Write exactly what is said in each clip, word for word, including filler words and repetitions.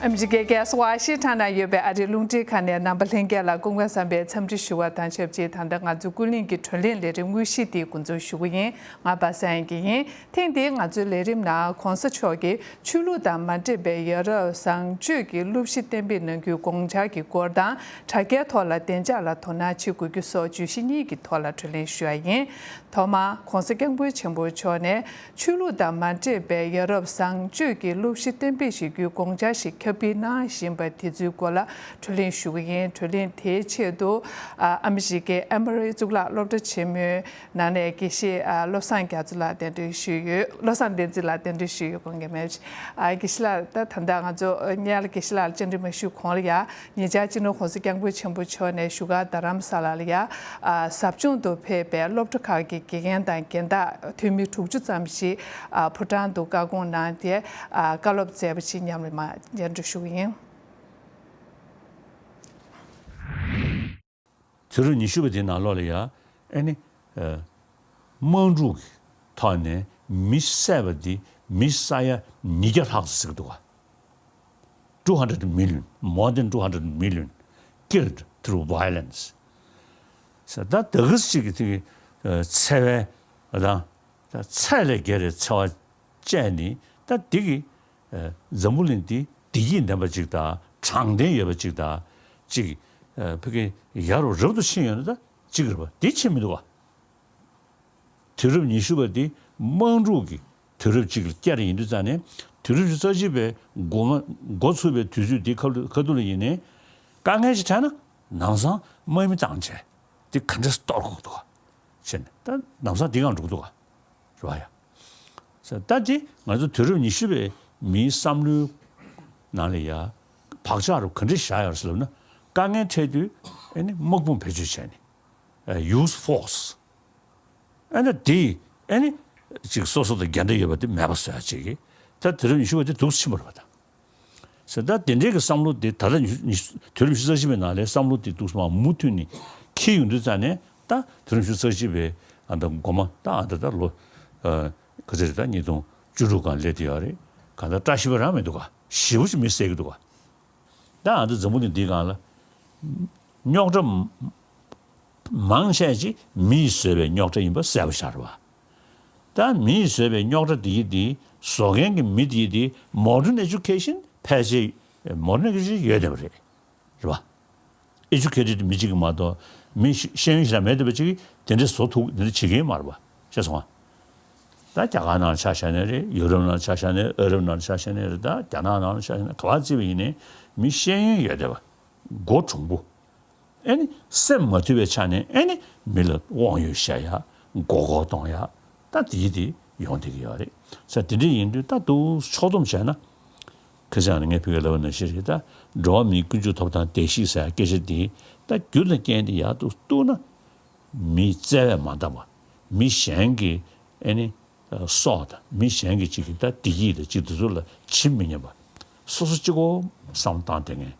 ཨ་མི་རི་ཀའི་རྒྱལ་ས་ཝ་ཤིང་ཊོན་ན་ཡོད་པའི་ཨ་རིའི་རླུང་འཕྲིན་ཁང་ནས་རྣམ་པ་ལྷན་རྒྱས་ལ་སྐུ་ཁམས་བཟང་པའི་འཚམས་འདྲི་ཞུ་བ་དང་ཆབས་ཅིག་ད་ལྟ་ང་ཚོའི་ཀུན་གླེང་གི་བགྲོ་གླེང་ལས་རིམ་དངོས་གཞི་འདི་འགོ་འཛུགས་ཞུ་གི་ཡིན། ང་པ་སངས་ཀྱི་ཡིན། ཐེངས་འདིའི་ང་ཚོའི་ལས་རིམ་ནང་གོང་ས་མཆོག་གིས་ཆོས་ལུགས་དང་མ་འདྲེས་པའི་ཡ་རབས་བཟང་སྤྱོད་ཀྱི་སློབ་གཞི་གཏན་འབེབས་གནང་རྒྱུའི་དགོངས་འཆར་གྱི་སྐོར་དང་། དྲ་རྒྱའི་ཐོག་ལ་བདེ་འཇགས་ལ་དོ་སྣང་བྱེད་དགོས་རྒྱུ་སོགས་བརྗོད་གཞི་གཉིས་ཀྱི་ཐོག་ལ་བགྲོ་གླེང་ཞུ་ཡ་ཡིན། ཐོག་མར་༧གོང་ས་༧སྐྱབས་མགོན་ཆེན་པོ་མཆོག་ནས་ཆོས་ལུགས་དང་མ་འདྲེས་པའི་ཡ་རབས་བཟང་སྤྱོད་ཀྱི་སློབ་གཞི་གཏན་འབེབས་བྱེད་རྒྱུའི་དགོངས་འཆར་ཞིག་ཁྱབ་སྤེལ་གནང་བཞིན་པ་དེ་ཚོའི་སྐོར་ལ་བགྲོ་གླེང་ཞུ་གི་ཡིན། བགྲོ་གླེང་དེའི་ཆེད་དུ་ཨ་ཨ་མི་རི་ཀའི་ཨེ་མོ་རི་གཙུག་ལག་སློབ་གྲྭ་ཆེན་མོའི་ནང་ནས་དགེ་བཤེས་ཨ་བློ་བཟང་རྒྱ་མཚོ་ལགས་གདན་འདྲེན་ཞུས་ཡོད། བློ་བཟང་བསྟན་འཛིན་ལགས་གདན་འདྲེན་ཞུས་ཡོད། དགོངས་འགལ་མེད། ཨ་དགེ་བཤེས་ལགས། ད་ད་ལྟ་ང་ཚོ་སྔོན་ལ་དགེ་བཤེས་ལགས་ལ་བཅར་འདྲི་མ་ཞུས་གོང་ལ་ཡ། ཉེ་ཆར་སྤྱི་ནོར་༧གོང་ས་༧སྐྱབས་མགོན་ཆེན་པོ་མཆོག་ནས་བཞུགས་སྒར་རྡ་རམ་ས་ལ་ལ་ཡ། ཨ་ཟབ་སྦྱོང་དུ་ཕེབས་པའི་སློབ་གྲྭ་ཁག་གི་དགེ་རྒན་དང་རྒན་བདག་འཐུས་མི་དྲུག་ཅུ་ཙམ་ཞིག་ཨ་ཕོ་བྲང་དུ་བཀའ་དགོངས་གནང་སྟེ་ཨ་བཀའ་སློབ་སྩལ་བ་ཞིག་མཉམ་རུབ་མ་མཇལ་འཕྲད་ཞུ་གི་ཡིན། དུས་རབས་ཉི་ཤུ་པ་དེའི་ནང་ལོགས་ལ་ཡ། ཨེ་ནི། ཨ། དམག་འཁྲུག་གི་ཐོག་ནས་མི་བསད་པ་འདི་མི་ས་ཡ་ཉིས་བརྒྱ་ལྷག་ཙམ་ཟེར་གྱི་འདུག་ག two hundred million, more than two hundred million killed through violence. ཟེར། ད་ད་གི་ཅིག་གི་དེ་གི་ཨ་འཚེ་བའི་དང་། ད་ཚད་ལས་བརྒལ་བའི་འཚེ་བ་བཅས་ནི་ད་འདི་གི་ཨ་འཛམ་བུ་གླིང་འདི་བདེ་སྐྱིད་ལྡན་པ་ཅིག་དང་། དྲང་བདེན་ཡོད་པ་ཅིག་དང་། ཅིག་ཨ་ཕ་གི་ཡ་རབས་རབ་ཏུ་ཕྱིན་ཡོད་ན་ད་ཅིག་རེད་པ། འདི་ཕྱིན་མི་འདུག་ག་དུས་རབས་ཉི་ཤུ་པ་འདི་དམག་འཁྲུག་གི་དུས་རབས་ཅིག་ལ་བསྐྱལ་ཡིན་དུས་ཙང་ནས། དུས་རབས་ཉི་ཤུ་རྩ་གཅིག་པའི་འགོ་མ་འགོ་ཚུགས་པའི་དུས་ཚོད་འདི་ཁ་ཐུག་ཁ་ཐུག་ལ་ཡིན་ནའི་དཀའ་ངལ་ཞིག་འཕྲད་ན་ལམ་སང་དམག་མི་བཏང་བྱས་འདི་ག་འདྲས་གཏོར་དགོས་འདུག་ག་བྱས་ནས་ད་ལམ་སང་འདི་གང་འགྲོ་གི་འདུག་ག་རེད་པ་ཡ། ད་འདི་ང་ཚོ་དུས་རབས་ཉི་ཤུ་པའི་མིའི་བསམ་བློའི་ནང་ལ་ཡ་བག་ཆགས་རུ་ག་འདྲས་བཞག་ཡོད་ཟེར་ལབ་ན། དཀའ་ངལ་འཕྲད་དུས་ཨེ་ནི་དམག་དཔུང་བེད་སྤྱོད་བྱས་ནས། ཨ། use force. ཨ་ནི་དེ་ཨ་ནི་ཅིག་སོ་སོ་དང་འགལ་ཟླ་ཡོད་པ་དེ་མེད་པ་བཟོ་ཡ་ཅིག་གིས། ད་དུས་རབས་ཉི་ཤུ་པ་དེ་འདུག་སེ་ཕྱིན་པ་རེད་པ་ད། ཟེར། ད་དེ་འདྲའི་གི་བསམ་བློ་དེ་ད་ལྟ་ཉི་ཤུ་ཉི་ཤུ་དུས་རབས་ཉི་ཤུ་རྩ་གཅིག་པའི་ནང་ལ་བསམ་བློ་དེ་འདུག་སེ་མར་མུ་མཐུད་ནས་འཁྱེར་ཡོང་དུས་ཙང་ནས། ད་དུས་རབས་ཉི་ཤུ་རྩ་གཅིག་པའི་ཨ་ད་འགོ་མ་ད་ཨ་ད་ད་ལོ་ཨ་ག་ཚོད་རེད། ད་ཉིས་སྟོང་བཅུ་དྲུག་སྒང་སླེབས་བསྡད་ཡོད་རེད། གང་ལྟར་བཀྲ་ཤིས་པ་རང་མི་འདུག་ག་ཞེ་པོ་ཅིག་མི་བསད་ཀྱི་འདུག་ག་ད་ཨ་ད་འཛམ་བུ་གླིང་འདིའི་སྒང་ལ་རྙོག་དྲ་མང་ཆེ་ཅིག་མི་ཡིས་བཟོས་པའི་རྙོག་དྲ་ཡིན་པ་གསལ་པོ་ཤར་བ། ད་མི་ཡིས་བཟོས་པའི་རྙོག་དྲ་འདི་ཡི་འདི་བཟོ་མཁན་གྱི་མི་འདི་ཡི་འདི་modern education ཕལ་ཆེར་modern education ཡོད་བསྡད་པ་རེད། རེད་པ། Educated མི་གཅིག་གིས་མ་གཏོགས་མི་ཤེས་ཤེས་ཡོན་ཞེ་དྲག་མེད་བསྡད་པ་ཅིག་གིས་དེ་འདྲའི་བཟོ་ཐུབ། དེ་འདྲ་བྱེད་མཁན་མ་རེད་པ། ཤེས་སོང་ང་། ད་རྒྱ་གར་ནང་ཆ་བཞག་ནའི་རེད། ཡུ་རོབ་ནང་ཆ་བཞག་ནའི། ཨ་རབ་ནང་ཆ་བཞག་ནའི་རེད། ད་རྒྱ་ནག་ནང་ཆ་བཞག་ནའི་ག་པར་བརྩིས་པ་ཡིན་ནའི་མི་ཤེས་ཡོན་ཡོད་བསྡད་པ། མགོ་གྲུང་པོ། ཨེ་ནི་སེམས་མ་དུལ་བའི་ཆ་ནས་ཨེ་ནི་མི་ལ་དབང་ཡོད་བཤད་ཡ། མགོ་སྐོར་གཏོང་ཡ། ད་དེ་དེ་ཡོང་བསྡད་ཀྱི་ཡོད་རེད། ས་དེ་འདྲ་ཡིན་དུས་ད་འདུག་ཕྱོགས་བསྡོམས་བྱས་ན། ཁ་སང་ནས་ངས་ཕ་གིར་ལབ་པ་ནང་བཞིན་རེད། ད་འགྲོ་བ་མིའི་ཀུན་སྤྱོད་ཐོབ་ཐང་བརྡལ་བཤིག་ཟེར་ཡ་སྐད་ཆ་འདི་ད་རྒྱུ་དང་རྐྱེན་དེ་ཡག་ཏུ་གཏུགས་ན། མིའི་བརྩེ་བས་མ་འདང་བ། མི་གཞན་གྱི་ཨེ་ནི་སྲོག་དང་མི་གཞན་གྱི་ཅིག་གི་ད་བདེ་སྐྱིད་དང་ཅིག་དེ་ཚོ་ལ་བྱེད་མི་ཉན་པ། སོ་སོ་གཅིག་པོ་བསམ་བློ་བཏང་བསྡད་མཁན་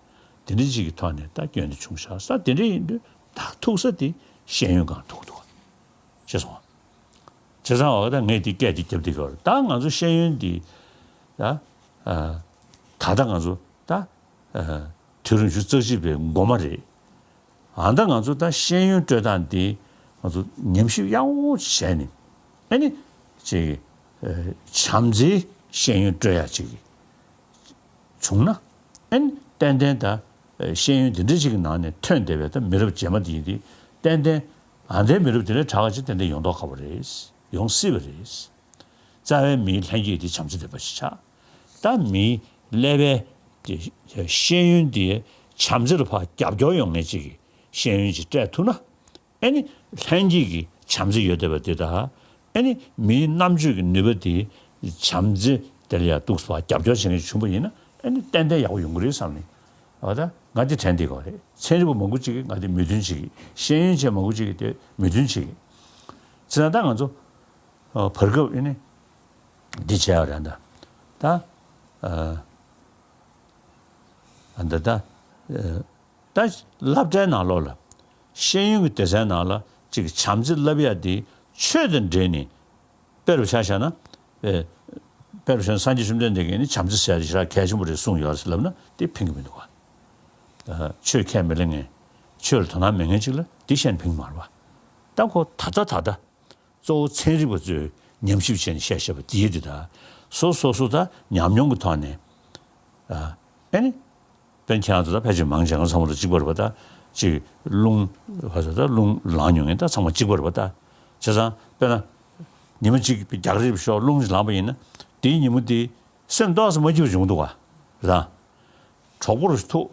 དེ་འདྲ་ཅིག་གི་ཐོག་ནས་ད་སྐྱོན་དེ་བྱུང་ཤག་ས། དེ་འདྲ་ཡིན་དུས་ད་ཐུག་ས་དེ་ཤེས་ཡོན་སྒང་ཐུག་འདུག་ག་ཤེས་སོང་ང་། བྱས་ཙང་འོ་ད་ངས་དེ་སྐད་དེ་བརྒྱབ་བསྡད་ཀྱི་ཡོད་རེད། ད་ང་ཚོ་ཤེས་ཡོན་འདི་ད་ཨ་ད་ལྟ་ང་ཚོ་ད་ཨ་དུས་རབས་ཉི་ཤུ་རྩ་གཅིག་པའི་འགོ་མ་རེད། ཨ་ད་ང་ཚོ་ད་ཤེས་ཡོན་སྤྲོད་སྟངས་འདི་ང་ཚོ་ཉམས་ཞིབ་ཡག་པོ་བྱས་ནས། ཨ་ནི་ཅིག་ཨ་བྱམས་བརྩེའི་ཤེས་ཡོན་སྤྲོད་ཡ་ཅིག་བྱུང་ན། ཨ་ནི་ཏན་ཏན་ད་ཤེས་ཡོན་འདི་འདྲ་ཅིག་གི་ནང་ནས་ཐོན་བསྡད་པའི་ད་མི་རབས་རྗེས་མ་འདི་ཡིན་དུས། ཏན་ཏན་ཨ་འདྲའི་མི་རབས་འདི་འདྲའི་དྲག་ཅིག་ཏན་ཏན་ཡོང་མདོག་ཁ་པོ་རེད། ཡོང་སྲིད་པ་རེད། རྩ་བའི་མིའི་ལྷན་སྐྱེས་དེ་བྱམས་བརྩེ་ལྡན་པ་ཞིག་ཆགས། ད་མིའི་ཀླད་པའི་དེ་ཤེས་ཡོན་དེ་བྱམས་བརྩེ་ལ་ཕར་རྒྱབ་སྐྱོར་ཡོང་མཁན་ཅིག་གི་ཤེས་ཡོན་ཅིག་སྤྲད་ཐུབ་ན། ཨ་ནི་ལྷན་སྐྱེས་ཀྱི་བྱམས་བརྩེ་ཡོད་བསྡད་པ་དེ་དང་། ཨ་ནི་མིའི་རྣམ་དཔྱོད་ཀྱི་ནུས་པ་དེ་བྱམས་བརྩེ་དེ་ལ་ཡང་འདུག་སེ་ཕར་རྒྱབ་སྐྱོར་བྱེད་མཁན་ཅིག་བྱུང་པ་ཡིན་ན། ཨ་ནི་ཏན་ཏན་ཡག་པོ་ཡོང་གི་རེད་བསམ་ནས། འོ་ད་ང་དེ་དྲན་བསྡད་ཀྱི་ཡོད་རེད། ཚན་རིག་པ་མང་པོ་ཅིག་གིས་ང་དེ་མོས་མཐུན་བྱེད་ཀྱི། ཤེས་ཡོན་ཅན་མང་པོ་ཅིག་གིས་དེ་མོས་མཐུན་བྱེད་ཀྱི། བྱས་ཙང་ད་ང་ཚོ་ཨ་བར་སྐབས་ཨེ་ནི་འདི་བྱས་པ་རེད་ད། ད་ཨ་ཨ་ད་ད་ཨ་ད་སློབ་གྲྭའི་ནང་ལོགས་ལ་ཤེས་ཡོན་གྱི་སྡེ་ཚན་ནང་ལ་ཅིག་བྱམས་བརྩེ་བསླབ་ཡ་དེ་ཆོས་དང་འབྲེལ་ནས། དཔེ་རུ་ཆ་བཞག་ན། ཨེ། དཔེར་བྱས་ན་སངས་རྒྱས་བཅོམ་ལྡན་འདས་ཀྱིས་ནི་བྱམས་བརྩེ་ཟེར་ཡ་དེ་ཞེ་དྲག་གལ་ཆེན་པོ་རེད་གསུངས་ཡོད་ཟེར་ལབ་ན་དེ་ཕན་གྱི་མི་འདུག་ག་ཆོས་ཁས་མི་ལེན་མཁན། ཆོས་ལ་དོ་སྣང་མེད་མཁན་ཅིག་ལ་དེ་བཤད་ན་ཕན་གྱི་མ་རེད་པ། ད་ཁོ་ད་ལྟ་ད་ལྟ་གཙོ་བོ་ཚན་རིག་པ་ཚོས་ཉམས་ཞིབ་བྱས་ནས་བཤད་བཤད་པ་དེ་ཡིན་དེ། ད་སོ་སོ་སོ་ད་ཉམས་མྱོང་གི་ཐོག་ནས་ཨ་ཨེ་ནི་དཔེར་ན་ཁྱེད་རང་ཚོ་ད་ཕལ་ཆེར་མང་ཆེ་བ་ཚང་མ་ལ་གཅིག་པ་རེད་པ། ད་ཅིག་རླུང་ཧ་ས་ད་རླུང་ལངས་མྱོང་མཁན་ད་ཚང་མ་གཅིག་པ་རེད་པ། ད་བྱས་ཙང་དཔེར་ན་ཉི་མ་གཅིག་རྒྱག་རེས་ཤོག་རླུང་ལངས་པ་ཡིན་ན་དེའི་ཉིན་མོ་དེ་སེམས་ཏོག་ཙམ་མ་སྐྱིད་པ་བྱུང་འདུག་ག་རེད། གྲོགས་པོ་རུ་ཐུག་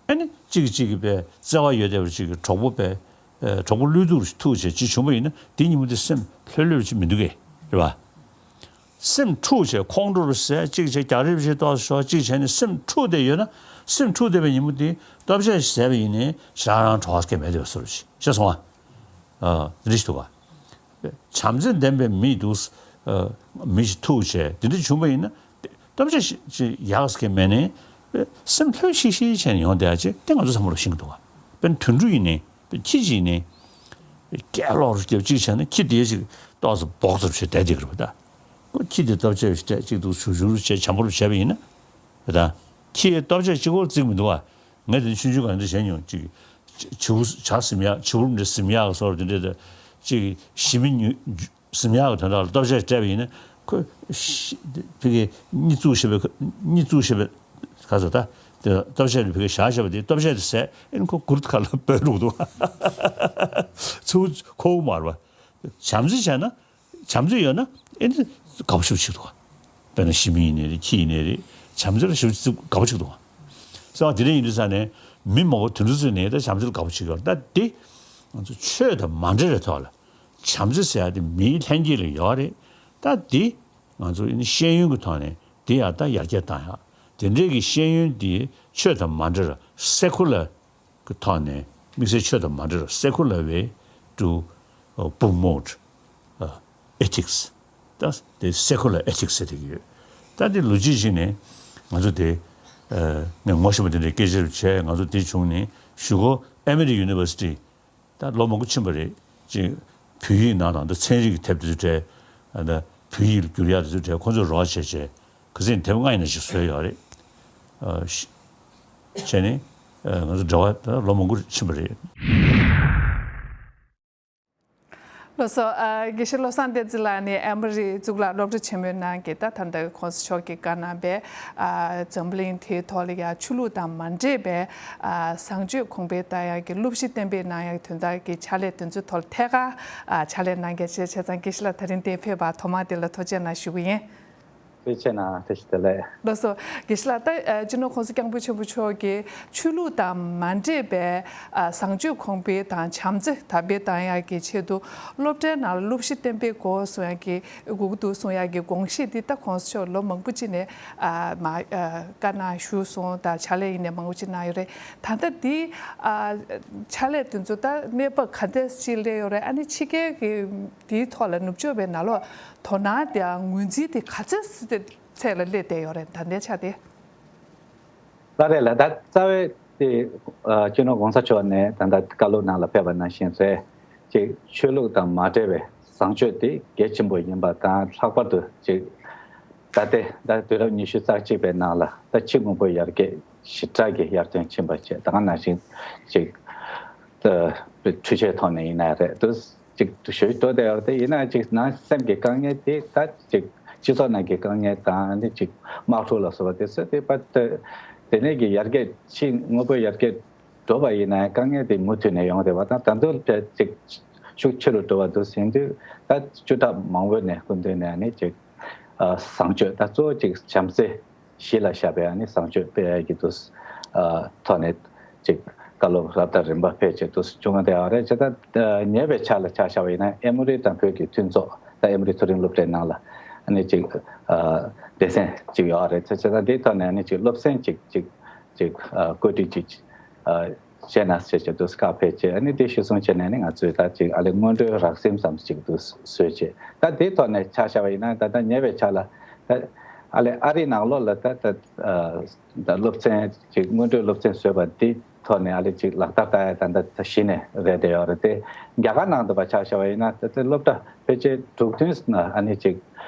ཨ་ནི་གཅིག་གིས་གཅིག་གི་པའི་བརྩེ་བ་ཡོད་བསྡད་པ་གཅིག་གི་གྲོགས་པོ་པའི་ཨ་གྲོགས་པོ་བློས་ཐུག་རུ་ཐུག་བྱས་གཅིག་བྱུང་བ་ཡིན་ན་དེ་ཉིན་མོ་དེ་སེམས་ལྷོད་ལྷོད་ཅིག་མི་འདུག་གས་རེད་པ། སེམས་འཁྲུག་བྱས་ཁོང་ཁྲོ་རུ་ཟས་གཅིག་བྱས་རྒྱག་རེས་བྱས་ཏོག་ཙམ་ཤོག་གཅིག་བྱས་ནས་སེམས་འཁྲུག་བསྡད་ཡོད་ན་སེམས་འཁྲུག་བསྡད་པའི་ཉིན་མོ་དེ་ལྟོ་ཆས་ཟས་པ་ཡིན་ནའི་ཞེ་དྲག་རང་གྲོགས་སྐད་མེད་བསྡད་པ་བཟོ་འདྲ་ཅིག་ཤེས་སོང་ཨ། ཨ་འདི་འདྲ་ཞིག་འདུག་ག་བྱམས་བརྩེ་ལྡན་པའི་མི་འདུག་ཨ་མི་ཞིག་ཐུག་བྱས་འདི་འདྲ་བྱུང་བ་ཡིན་ན་སྟོབས་ཆེ་ཞིག་ཡག་ཟེར་མཁན་མེད་ནའི་སེམས་ལྷོད་ཤིག་ཤིག་བྱས་ནས་ཡོང་བསྡད་ཡ་ཅིག་དེ་ང་ཚོ་ཚང་མ་ལ་ཤེས་ཀྱི་འདུག་ག་དཔེར་ན་དུད་འགྲོ་ཡིན་ནའི་དཔེར་ཁྱི་ཅིག་ཡིན་ནའི་སྐད་ལོག་རུ་རྒྱབ་གཅིག་བྱས་ན་ཁྱི་དེ་ཅིག་ཏོག་ཙམ་སྦོག་ཙམ་བྱས་བསྡད་བསྡད་ཀྱི་རེད་པ། ད་ཁོ་ཁྱི་དེ་སྟོབས་ཆེ་བ་ཞིག་སྤྲད་གཅིག་འདུག་ཞུ་ཞུ་རུ་བྱས་བྱམས་པོ་རུ་བྱས་པ་ཡིན་ན་ད་ཁྱི་སྟོབས་ཆེ་གཅིག་པོ་བརྩི་གི་མི་འདུག་ག་ངས་དེ་ཆུང་ཆུང་ག་འདྲ་བྱས་མྱོང་། ཅིག་བྱིའུ་བྱ་ཟིམ་ཡག་བྱིའུ་འདྲ་ཟིམ་ཡག་གི་སོར་དེ་འདྲ་དང་། ཅིག་ཞི་མི་ཉུ་ཟིམ་ཡག་གི་དོན་དག་ལ་སྟོབས་ཆེ་སྤྲད་པ་ཡིན་ན་ཁོས་ཕ་གི་གཉིད་བཙུགས་ཤེས་པའི་གཉིད་བཙུགས་ཤེས་པའི་ག་ཚོད་ད་དེ་སྟོབས་ཆེ་ནས་ཕ་གི་བཞག་ཤེས་པ་དེ་སྟོབས་ཆེ་དེ་ཟས་ཨེ་ནི་ཁོ་མགུར་ཁ་ལ་སྤོས་འགྲོ་གི་འདུག་ཚུར་ཁོ་གི་མ་རེད་པ། བྱམས་བརྩེ་བྱས་ན། བྱམས་བརྩེ་ཡོད་ན་ཨེ་ནི་དགའ་པོ་ཞེ་པོ་ཅིག་འདུག་ག་དཔེར་ན་ཞི་མི་ཡིན་ནའི་རེད་ཁྱི་ཡིན་ནའི་རེད་བྱམས་བརྩེ་ལ་ཞེ་པོ་ཅིག་དགའ་པོ་ཅིག་འདུག་ག་ཟེར་བ་དེ་འདྲ་ཡིན་དུས་ཙང་ནས་མི་མང་པོ་དེ་འདྲ་ཚོས་ནས་ད་བྱམས་བརྩེ་ལ་དགའ་པོ་ཅིག་ཡོད་རེད། ད་འདི་ང་ཚོ་ཆོས་དང་མ་འབྲེལ་བའི་ཐོག་ལ་བྱམས་བརྩེ་ཟེར་ཡ་དེ་མིའི་ལྷན་སྐྱེས་ལ་ཡོད་རེད། ད་འདི་ང་ཚོ་ཨེ་ནི་ཤེས་ཡོན་གྱི་ཐོག་ནས་འདི་ཡང་ད་ཡར་རྒྱས་བཏང་ཡག་དེ་འདྲའི་གི་ཤེས་ཡོན་འདི་ཆོས་དང་མ་འབྲེལ་བའི་སེ་ཁུ་ལར་གི་ཐོག་ནས་དམིགས་བསལ་ཆོས་དང་མ་འབྲེལ་བའི་སེ་ཁུ་ལར་ཝེ་ཊུ་པུ་རོ་མོཊ་ཨེ་ཐིག་སི། ད་དེ་སེ་ཁུ་ལར་ཨེ་ཐིག་སི་ཟེར་དེ་གི་ཡོད། ད་དེ་ལོ་རྒྱུས་ཤིག་ནས་ང་ཚོ་དེ་ངས་ངོ་ཤེས་པ་དེ་འདྲའི་སྐད་ཆ་བྱས། ང་ཚོ་དེ་བྱུང་ནས་གཞུག་གུ་ཨེ་མི་རི་ཡུ་ནི་ཝར་སི་ཊི་ད་ལོ་མང་པོ་ཕྱིན་པ་རེད། ཅིག་བོད་ཡིག་ནང་དང་ད་ཚན་རིག་གི་དེབ་དེ་ཚོ་སྤྲད། ད་བོད་ཡིག་ལ་བསྒྱུར་ཡག་དེ་ཚོ་སྤྲད། ཁོང་ཚོས་རོགས་བྱས་བྱས་ག་ཚོད་དེབ་ལྔ་ཡིན་ན་ཞིག་བཟོས་ཡོད་རེད། ཨ་ཤི་བྱས་ནས་ཨ་ང་ཚོ་འབྲེལ་བ་ད་ལོ་མང་པོ་ཕྱིན་པ་རེད། ལགས་སོ། ཨ་དགེ་བཤེས་བློ་བཟང་བསྟན་འཛིན་ལགས་ནི་ཨེ་མོ་རི་གཙུག་ལག་སློབ་གྲྭ་ཆེན་མོའི་ནང་གི་ད་ད་ལྟ་གོང་ས་མཆོག་གིས་བཀའ་གནང་བའི་ཨ་འཛམ་བུ་གླིང་དེའི་ཐོག་ལ་ཡང་ཆོས་ལུགས་དང་མ་འདྲེས་པའི་ཨ་བཟང་སྤྱོད་གོང་འཕེལ་གཏང་ཡག་གི་སློབ་གཞི་གཏན་འབེབས་གནང་ཡག་དོན་དག་གི་ཕྱག་ལས་དེ་ཚོའི་ཐོག་ལ་ཐད་ཀར་ཨ་ཕྱག་ལས་གནང་མཁན་བྱས། བྱས་ཙང་དགེ་བཤེས་ལགས་དེ་རིང་འདིར་ཕེབས་པར་ཐོག་མར་དེ་ལ་ཐུགས་རྗེ་གནང་ཞུ་གི་ཡིན། ཐུགས་རྗེ་ཆེ་གནང་། ཐུགས་རྗེ་ཆེ་ལགས། ལགས་སོ། དགེ་བཤེས་ལགས། ད་ཨ་སྤྱི་ནོར་༸གོང་ས་༸སྐྱབས་མགོན་ཆེན་པོ་མཆོག་གིས་ཆོས་ལུགས་དང་མ་འདྲེས་པའི་ཨ་བཟང་སྤྱོད་གོང་འཕེལ་དང་བྱམས་བརྩེ་དར་སྤེལ་གཏང་ཡག་གི་ཆེད་དུ་སློབ་གྲྭའི་ནང་ལ་སློབ་གཞི་གཏན་འབེབས་དགོས་གསུང་ཡག་གི་དགོས་ཀྱི་འདུག་གསུང་ཡག་གི་དགོངས་གཞི་འདི་ད་༸གོང་ས་མཆོག་ལོ་མང་པོ་ཅིག་ནས་ཨ་མ་ཨ་བཀའ་གནང་ཞུས་སོང་། ད་ཕྱག་ལས་ཡིན་ནའི་མང་པོ་ཅིག་གནང་ཡོད་རེད། ད་ལྟ་འདི་ཨ་ཕྱག་ལས་དེ་ཚོ་ད་གནས་བབ་ག་འདྲ་ཅིག་སླེབས་ཡོད་རེད། ཨ་ནི་ཕྱི་རྒྱལ་གྱི་དེའི་ཐོག་ལ་ནུབ་ཕྱོགས་པའི་ནང་ལོགས་དོ་སྣང་དང་ངོས་འཛིན་དེ་ག་ཚོད་ཚད་ལ་སླེབས་བསྡད་ཡོད་རེད། ད་ལྟའི་ཆ་དེ། ལགས་རེད་ལགས། ད་རྩ་བའི་དེ་ཨ་སྤྱི་ནོར་༸གོང་ས་མཆོག་ནས་ད་ལྟ་བཀའ་སློབ་ནང་ལ་ཕེབས་པ་ནང་བཞིན་རེད། ཅིག་ཆོས་ལུགས་དང་མ་འབྲེལ་བའི་བཟང་སྤྱོད་དེ་གལ་ཆེན་པོ་ཡིན་པ་དང་། ལྷག་པར་དུ་ཅིག་ད་ལྟའི་ད་དུས་རབས་ཉི་ཤུ་རྩ་གཅིག་པའི་ནང་ལ་ད་ཕྱི་དངོས་པོའི་ཡར་རྒྱས་ཞེ་དྲག་གི་ཡར་ཐོན་ཕྱིན་པ་བྱས། ད་ག་ནང་བཞིན་ཅིག་ཨ་འཕྲུལ་ཆས་ཐོག་ནས་ཡིན་ན་རེད་འདུག་ཅིག་ཞུ་འགྲོ་བསྡད་ཡོད་རེད། ཡིན་ན་ཅིག་ནང་སེམས་ཀྱི་དཀའ་ངལ་དེ་ད་ཅིག་སྤྱི་ཚོགས་ནང་གི་དཀའ་ངལ་དང་། ཨ་ནི་ཅིག་དམག་འཁྲུག་ལ་སོགས་པ་དེ་ཚོ་དེ་བར་དུ་དེ་ནས་ཀྱི་ཡར་རྒྱས་ཕྱི་དངོས་པོའི་ཡར་རྒྱས་འགྲོ་བ་ཡིན་ན་ཡང་དཀའ་ངལ་དེ་མུ་མཐུད་ནས་ཡོང་བསྡད་པ་དང་། ད་དུང་ཕལ་ཅིག་ཤུགས་ཆེ་རུ་འགྲོ་བ་འདུག་ཟེར་དུས། ད་བཅུ་ཕྲག་མང་པོ་ནས་སྐུ་མདུན་ནས་ཨ་ནི་ཅིག་ཨ་བཟང་སྤྱོད་ད་གཙོ་བོ་ཅིག་བྱམས་བརྩེ་གཞི་ལ་བཞག་པའི་ཨ་ནི་བཟང་སྤྱོད་སྤེལ་ཡག་གི་དུས་ཨ་ཐོག་ནས་ཅིག་བཀའ་སློབ་རབ་དང་རིམ་པ་ཕལ་ཆེར་དུ་བྱུང་བསྡད་ཡོད་རེད། བྱས་ཙང་ཉེ་བའི་ཆར་ལ་ཆ་བཞག་པ་ཡིན་ན་ཨེ་མོ་རི་དང་བོད་ཀྱི་མཐུན་ཚོགས། ད་ཨེ་མོ་རི་མཐོ་རིམ་སློབ་གྲྭའི་ནང་ལ་ཨ་ནི་ཅིག་ཨ་སྡེ་ཚན་ཅིག་ཡོད་རེད། བྱས་ཙང་འདིའི་ཐོག་ནས་ཨ་ནི་ཅིག་སློབ་ཚན་ཅིག་ཅིག་ཅིག་ཨ་བཀོད་སྒྲིག་ཅིག་ཨ་བྱས་ན་ཟེར་བྱས་དུས་བཀའ་ཕེབས་བྱས། ཨ་ནི་དེ་གཞིར་བཟུང་བྱས་ནས་ནི་ང་ཚོས་ད་ཅིག་ཨ་ལས་སྔོན་འགྲོའི་རགས་ཟིན་ཙམ་ཅིག་ཏུ་བཟོས་བྱས། ད་དེའི་ཐོག་ནས་ཆ་བཞག་པ་ཡིན་ན་ད་ལྟ་ཉེ་བའི་ཆར་ལ་ད་ཨ་ལས་ཨ་རིའི་ནང་ལོགས་ལ་ད་ད་ཨ་ད་སློབ་ཚན་ཅིག་སྔོན་འགྲོའི་སློབ་ཚན་བཟོས་པ་འདི་ ཐོག་ནས་ཨ་ལེ་ཅིག་ལག་བསྟར་བསྟར་ཡ་ད་ལྟ་ད་གཞི་ནས་རེད་བསྡད་ཡོད་རེད་དེ། རྒྱ་གར་ནང་དུ་བ་ཆ་བཞག་པ་ཡིན་ན་ད་ལྟ་སློབ་གྲྭ་ཕལ་ཆེར་དྲུག་བདུན་ན་ཨ་ནི་ཅིག་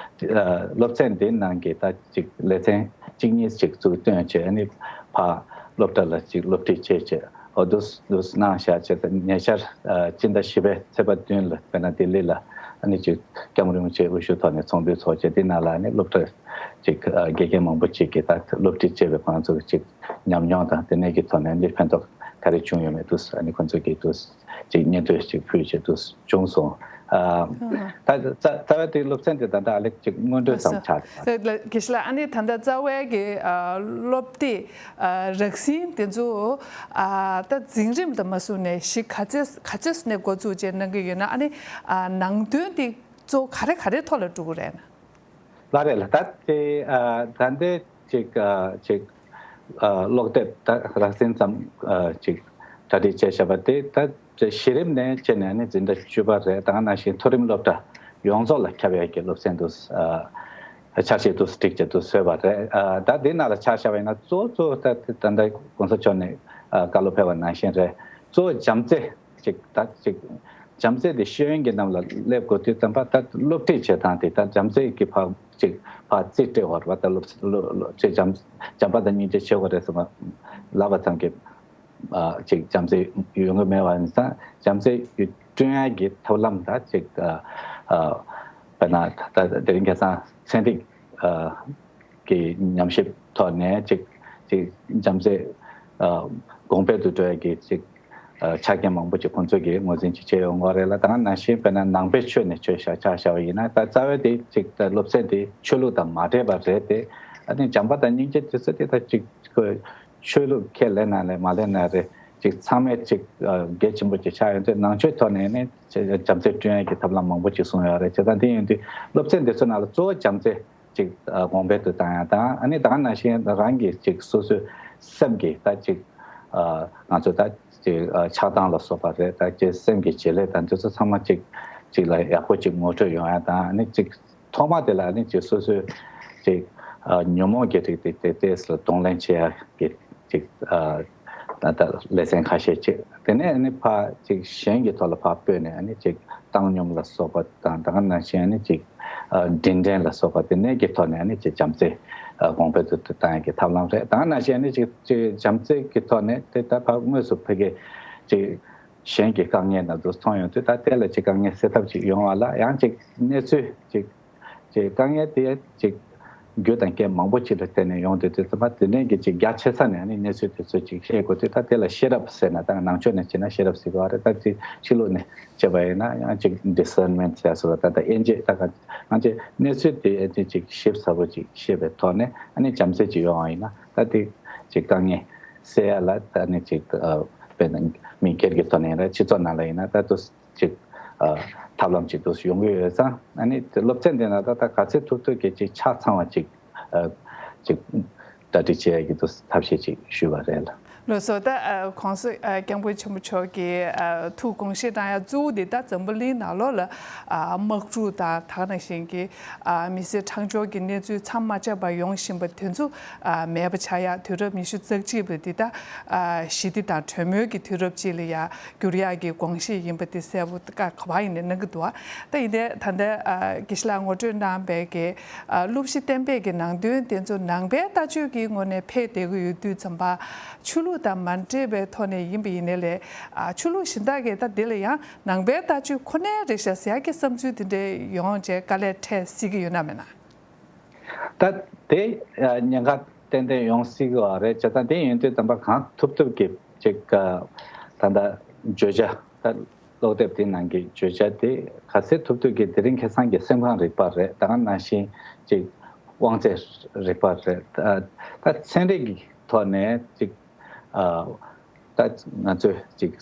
ཨ་སློབ་ཚན་འདིའི་ནང་གི་ད་ཅིག་ལེ་ཚན་གཅིག་གཉིས་ཅིག་ཚུར་བཏོན་བྱས། ཨ་ནི་ཕར་སློབ་གྲྭ་ལ་ཅིག་སློབ་ཁྲིད་བྱས་བྱས་འོ་འདུག་འདུག་གནང་བཞག་བྱས། ད་ཉེ་ཆར་ཨ་སྤྱི་ཟླ་བཞི་པའི་ཚེས་པ་བདུན་ལ་དཔེར་ན་ལྡི་ལི་ལ་ཨ་ནི་ཅིག་སྐྱབས་མགོན་རིན་པོ་ཆེ་དབུ་བཞུགས་ཐོག་ནས་ཚོགས་འདུ་ཚོགས་བྱས། འདི་ནང་ལ་ཨ་ནི་སློབ་གྲྭ་ཅིག་ཨ་དགེ་རྒན་མང་པོ་ཅིག་གིས་ད་སློབ་ཁྲིད་བྱས་པའི་ཁོང་ཚོ་ཅིག་ཉམས་མྱོང་དང་དེ་ནས་ཀྱི་ཐོག་ནས་འདིར་ཕན་ཐོགས་ག་རེ་བྱུང་ཡོད་མེད་དུ་ཨ་ནི་ཁོང་ཚོ་གིས་དུ་ཅིག་སྙན་ཐོ་ཞིག་ཕུལ་བྱས་དུ་བྱུང་སོང་། ཨ་ད་རྩ་རྩ་བའི་དེ་སློབ་ཚན་དེ་ད་ལྟ་ཨ་ལེ་ཅིག་སྔོན་འགྲོའི་ཙམ་ཆགས་ཏེ། དགེ་བཤེས་ལགས། ཨ་ནི་ད་ལྟ་རྩ་བའི་གི་ཨ་སློབ་དེབ་ཨ་རགས་ཟིན་དེ་ཚོ་ཨ་ད་འཛིན་རིམ་དང་མ་བཟུང་ནས་གཞི་ག་ཚོད་ག་ཚོད་ནས་འགོ་འཛུགས་བྱས་གནང་གི་ཡོད་ན། ཨ་ནི་ཨ་ནང་དོན་དེ་གཙོ་བོ་ག་རེ་ག་རེ་ཐོག་ལ་འགྲོ་གི་རེད་ན། ལགས་རེད་ལགས། ད་དེ་ཨ་ད་ལྟའི་ཅིག་ཨ་ཅིག་ཨ་ཀློག་དེབ་ད་རགས་ཟིན་ཙམ་ཨ་ཅིག་གྲ་སྒྲིག་བྱས་བཞག་པ་དེ་ད་གཞི་རིམ་ནས་བྱས་ནས་ནི་འཛིན་གྲྭ་བཅུ་པ་རེད། ད་ག་ནང་བཞིན་མཐོ་རིམ་སློབ་གྲྭ་ཡོངས་རྫོགས་ལ་ཁྱབ་ཡས་ཀྱི་སློབ་ཚན་དུ་ཨ་ཆ་ཤས་དུ་སྒྲིག་བྱས་དུ་བཟོས་པ་རེད། ཨ་ད་དེ་ནང་ལ་ཆ་བཞག་པ་ཡིན་ན་གཙོ་བོ་གཙོ་བོ་ད་ད་ལྟ་གོང་ས་མཆོག་ནས་ཨ་བཀའ་སློབ་ཕེབས་པ་ནང་བཞིན་རེད། གཙོ་བོ་བྱམས་བརྩེ། ཅིག་ད་ཅིག་བྱམས་བརྩེ་དེ་ཤེས་ཡོན་གྱི་གནམ་ལ་སླེབས་དགོས་དུས་ཙམ་པ་ད་སློབ་ཁྲིད་བྱེད་སྟངས་དེ་ད་བྱམས་བརྩེ་གི་ཕར་ཅིག་ཕར་རྩིས་སྤྲད་དགོས་རེད་པ། ད་སློབ་སློབ་སློབ་ཅིག་བྱམས་བྱམས་པ་དང་སྙིང་རྗེ་བྱེད་དགོས་རེད་ཟེར་བ་ལབ་པ་ཙམ་གྱིས་ཨ་ཅིག་བྱམས་བརྩེ་ཡོང་གི་མེད་པ་ཡིན་ཙང་། བྱམས་བརྩེ་བསྐྲུན་ཡ་གི་ཐབས་ལམ་ད་ཅིག་ཨ་ཨ་དཔེར་ན་ད་དེ་རིང་ཁ་སང་ཚན་རིག་ཨ་གི་ཉམས་ཞིབ་ཐོག་ནས་ཅིག་ཅིག་བྱམས་བརྩེ་ཨ་གོང་འཕེལ་དུ་འགྲོ་ཡ་གི་ཅིག་ཨ་ཆ་རྐྱེན་མང་པོ་ཅིག་ཁོང་ཚོས་ཀྱིས་ངོས་འཛིན་ཅིག་བྱས་ཡོང་གི་རེད་ལ། ད་ག་ནང་བཞིན་དཔེར་ན་ནང་པའི་ཆོས་ནས་ཆ་བཞག་ཆ་བཞག་པ་ཡིན་ན། ད་རྩ་བའི་དེ་ཅིག་ད་སློབ་ཚན་དེ་ཆོས་ལུགས་དང་མ་འདྲེས་པ་རེད་དེ། ཨ་ནི་བྱམས་པ་དང་སྙིང་རྗེ་དེ་ཚོ་དེ་ད་ཅིག་ཆོས་ལུགས་ཁས་ལེན་ན་ལེན་མ་ལེན་ན་རེད། ཅིག་ཚང་མས་ཅིག་ཨ་གལ་ཆེན་པོ་ཅིག་ཆགས་ཡོང་དུས་ནང་ཆོས་ཐོག་ནས་ནི་བྱམས་བརྩེ་བསྐྲུན་ཡ་གི་ཐབས་ལམ་མང་པོ་ཅིག་གསུངས་ཡོད་རེད། བྱས་ཙང་དེ་ཡིན་དུས་སློབ་ཚན་དེ་ཚོ་ནང་ལ་གཙོ་བོ་བྱམས་བརྩེ་ཅིག་ཨ་གོང་འཕེལ་དུ་བཏང་ཡ་དང་། ཨ་ནི་ད་ག་ནང་བཞིན་རང་གི་ཅིག་སོ་སོའི་སེམས་ཀྱི་ད་ཅིག་ཨ་ང་ཚོ་ད་ཅིག་ཨ་ཆགས་སྡང་ལ་སོགས་པ་རེད། ད་ཅིག་སེམས་ཀྱི་བྱེད་ལས་དང་དེ་ཚོ་ཚང་མ་ཅིག་ཅིག་ལ་ཡག་པོ་ཅིག་ངོ་སྤྲོད་ཡོང་ཡ་དང་། ཨ་ནི་ཅིག་ཐོག་མ་དེ་ལ་ཨ་ནི་ཅིག་སོ་སོའི་ཅིག་ཨ་ཉོན་མོངས་ཀྱི་རིགས་དེ་དེ་ཏོག་ཙམ་གདོང་ལེན་བྱེད་ཡ་གི་ཅིག་ཨ་ད་ལྟ་ལེ་ཚན་ཁ་ཤས་ཅིག་དེ་ནས་ཨ་ནི་ཕར་ཅིག་གཞན་གྱི་ཐོག་ལ་ཕར་སྤོས་ནས། ཨ་ནི་ཅིག་བཏང་སྙོམས་ལ་སོགས་པ་དང་། ད་ག་ནང་བཞིན་ཨ་ནི་ཅིག་ཨ་འབྲིང་ཕྲན་ལ་སོགས་པ་དེ་ནས་ཀྱི་ཐོག་ནས་ཨ་ནི་ཅིག་བྱམས་བརྩེ་ཨ་གོང་འཕེལ་དུ་བཏང་ཡ་གི་ཐབས་ལམ་རེད། ད་ག་ནང་བཞིན་ཨ་ནི་ཅིག་ཅིག་བྱམས་བརྩེ་གི་ཐོག་ནས་དེ་ད་ཕར་དངོས་སུ་ཕ་གི་ཅིག་གཞན་གྱི་དཀའ་ངལ་ནང་དུ་མཐོང་ཡོང་དུས། ད་དེ་ལ་ཅིག་དཀའ་ངལ་སེལ་ཐབས་ཅིག་ཡོང་བ་ལ་ཡང་ཅིག་གནས་ཚུལ་ཅིག་ཅིག་དཀའ་ངལ་དེ་ཅིག་རྒྱུ་དང་རྐྱེན་མང་པོ་ཅིག་ལ་བརྟེན་ནས་ཡོང་དུས། དེ་ཚོ་མ་དེ་ནས་ཀྱི་ཅིག་རྒྱ་ཆེ་ས་ནས་ཨ་ནི་གནས་ཚུལ་དེ་ཚོ་ཅིག་ཤེས་དགོས་དུས། ད་དེ་ལ་ཤེས་རབ་ཟེར་ན་ད་ནང་ཆོས་ནས་བྱས་ན་ཤེས་རབ་ཟེར་གི་རེད། ད་ཅིག་ཕྱི་ལོགས་ནས་བྱས་པ་ཡིན་ན་ཡང་ཅིག་ཌི་སར་མེན་ཊི་ཟེར་སོ། ད་ད་དབྱེ་འབྱེད་ད་ག་ང་ཅིག་གནས་ཚུལ་དེ་ཨ་ནི་ཅིག་ཞིབ་ཚགས་པོ་ཅིག་ཤེས་པའི་ཐོག་ནས་ཨ་ནི་བྱམས་བརྩེ་ཅིག་ཡོང་བ་ཡིན་ན། ད་དེ་ཅིག་དཀའ་ངལ་སེལ་ཡ་ལ་ད་ནི་ཅིག་ཨ་དཔེར་ན་མི་སྒེར་གྱི་ཐོག་ནས་རེད། སྤྱི་ཚོགས་ནང་ལ་ཡིན་ན་ད་དུ་ཅིག་ཨ་ཐབས་ལམ་ཅིག་དུ་ཡོང་གི་ཡོད་ཙང་། ཨ་ནི་དེ་སློབ་ཚན་དེ་ན་ད་ད་ག་ཚད་ཐུབ་ཐུབ་ཀྱི་ཅིག་ཆ་ཚང་བ་ཅིག་ཨ་ཅིག་གྲ་སྒྲིག་བྱེད་ཡ་གི་དུ་ཐབས་ཤེས་ཅིག་ཞུས་པ་རེད་ལ། ལགས་སོ། ད་ཨ་གོང་ས་ཨ་སྐྱབས་མགོན་ཆེན་པོ་མཆོག་གིས་ཨ་ཐུགས་དགོངས་བཞེས་གནང་ཡ་གཙོ་བོ་འདི་ད་འཛམ་བུ་གླིང་ནང་ལོགས་ལ་ཨ་དམག་འཁྲུག་དང་ད་ག་ནང་བཞིན་གྱི་ཨ་མི་སེར་གྲངས་འབོར་གྱི་གནས་ཚུལ་མཚམས་མ་ཆད་པར་ཡོང་བཞིན་པ་དེ་ཚོ་ཨ་མེད་པ་བྱ་ཡ། དུས་རབས་ཉི་ཤུ་རྩ་གཅིག་པ་འདི་ད་ཨ་ཞི་བདེ་དང་གྲོས་མོལ་གྱི་དུས་རབས་ཅིག་ལ་ཡ་འགྱུར་ཡག་གི་དགོངས་བཞེས་ཡིན་པ་དེ་གསལ་པོ་ཀ་ག་བ་ཡིན་ནས་གནང་གི་འདུག་ད་ཡིན་ནའི་ད་ལྟ་ཨ་དགེ་བཤེས་ལགས་ངོ་སྤྲོད་གནང་བའི་གི་ཨ་སློབ་གཞི་གཏན་འབེབས་ཀྱི་ནང་དོན་དེ་ཚོ་ནང་པའི་ལྟ་སྤྱོད་ཀྱི་ངོས་ནས་ཕེབས་བསྡད་ཀྱི་ཡོད་དུས་ཙམ་པ། ཆོས་ལུགས་དང་མ་འབྲེལ་བའི་ཐོག་ནས་ཡིན་པ་ཡིན་ནའི་ལས། ཨ་ཆོས་ལུགས་གཞན་དག་གིས་ད་འདི་ལ་ཡང་ནང་པའི་ལྟ་སྤྱོད་ཁོ་ནའི་རེད་ཤག་ཟེར་ཡག་གི་བསམ་ཚུལ་དེ་འདྲའི་ཡོང་བྱས་དཀའ་ལས་འཕྲད་སྲིད་ཀྱི་ཡོད་ན་མེད་ན། ད་དེ་ཉེན་ཁ་ཏན་ཏན་ཡོང་སྲིད་ཀྱི་རེད། བྱས་ཙང་དེ་ཡིན་དུས་ཙམ་པ་གང་ཐུབ་ཐུབ་ཀྱིས་ཅིག་ད་ལྟ་བརྗོད་བྱ་ད་ཀློག་དེབ་དེའི་ནང་གི་བརྗོད་བྱ་དེ་ག་ཚད་ཐུབ་ཐུབ་ཀྱིས་དེ་རིང་ཁ་སང་གི་སེམས་ཁམས་རིག་པ་རེད། ད་ག་ནང་བཞིན་ཅིག་དབང་རྩའི་རིག་པ་རེད། ད་ད་ཚན་རིག་གི་ཐོག་ནས་ཅིག་ད་ང་ཚོས་ཅིག་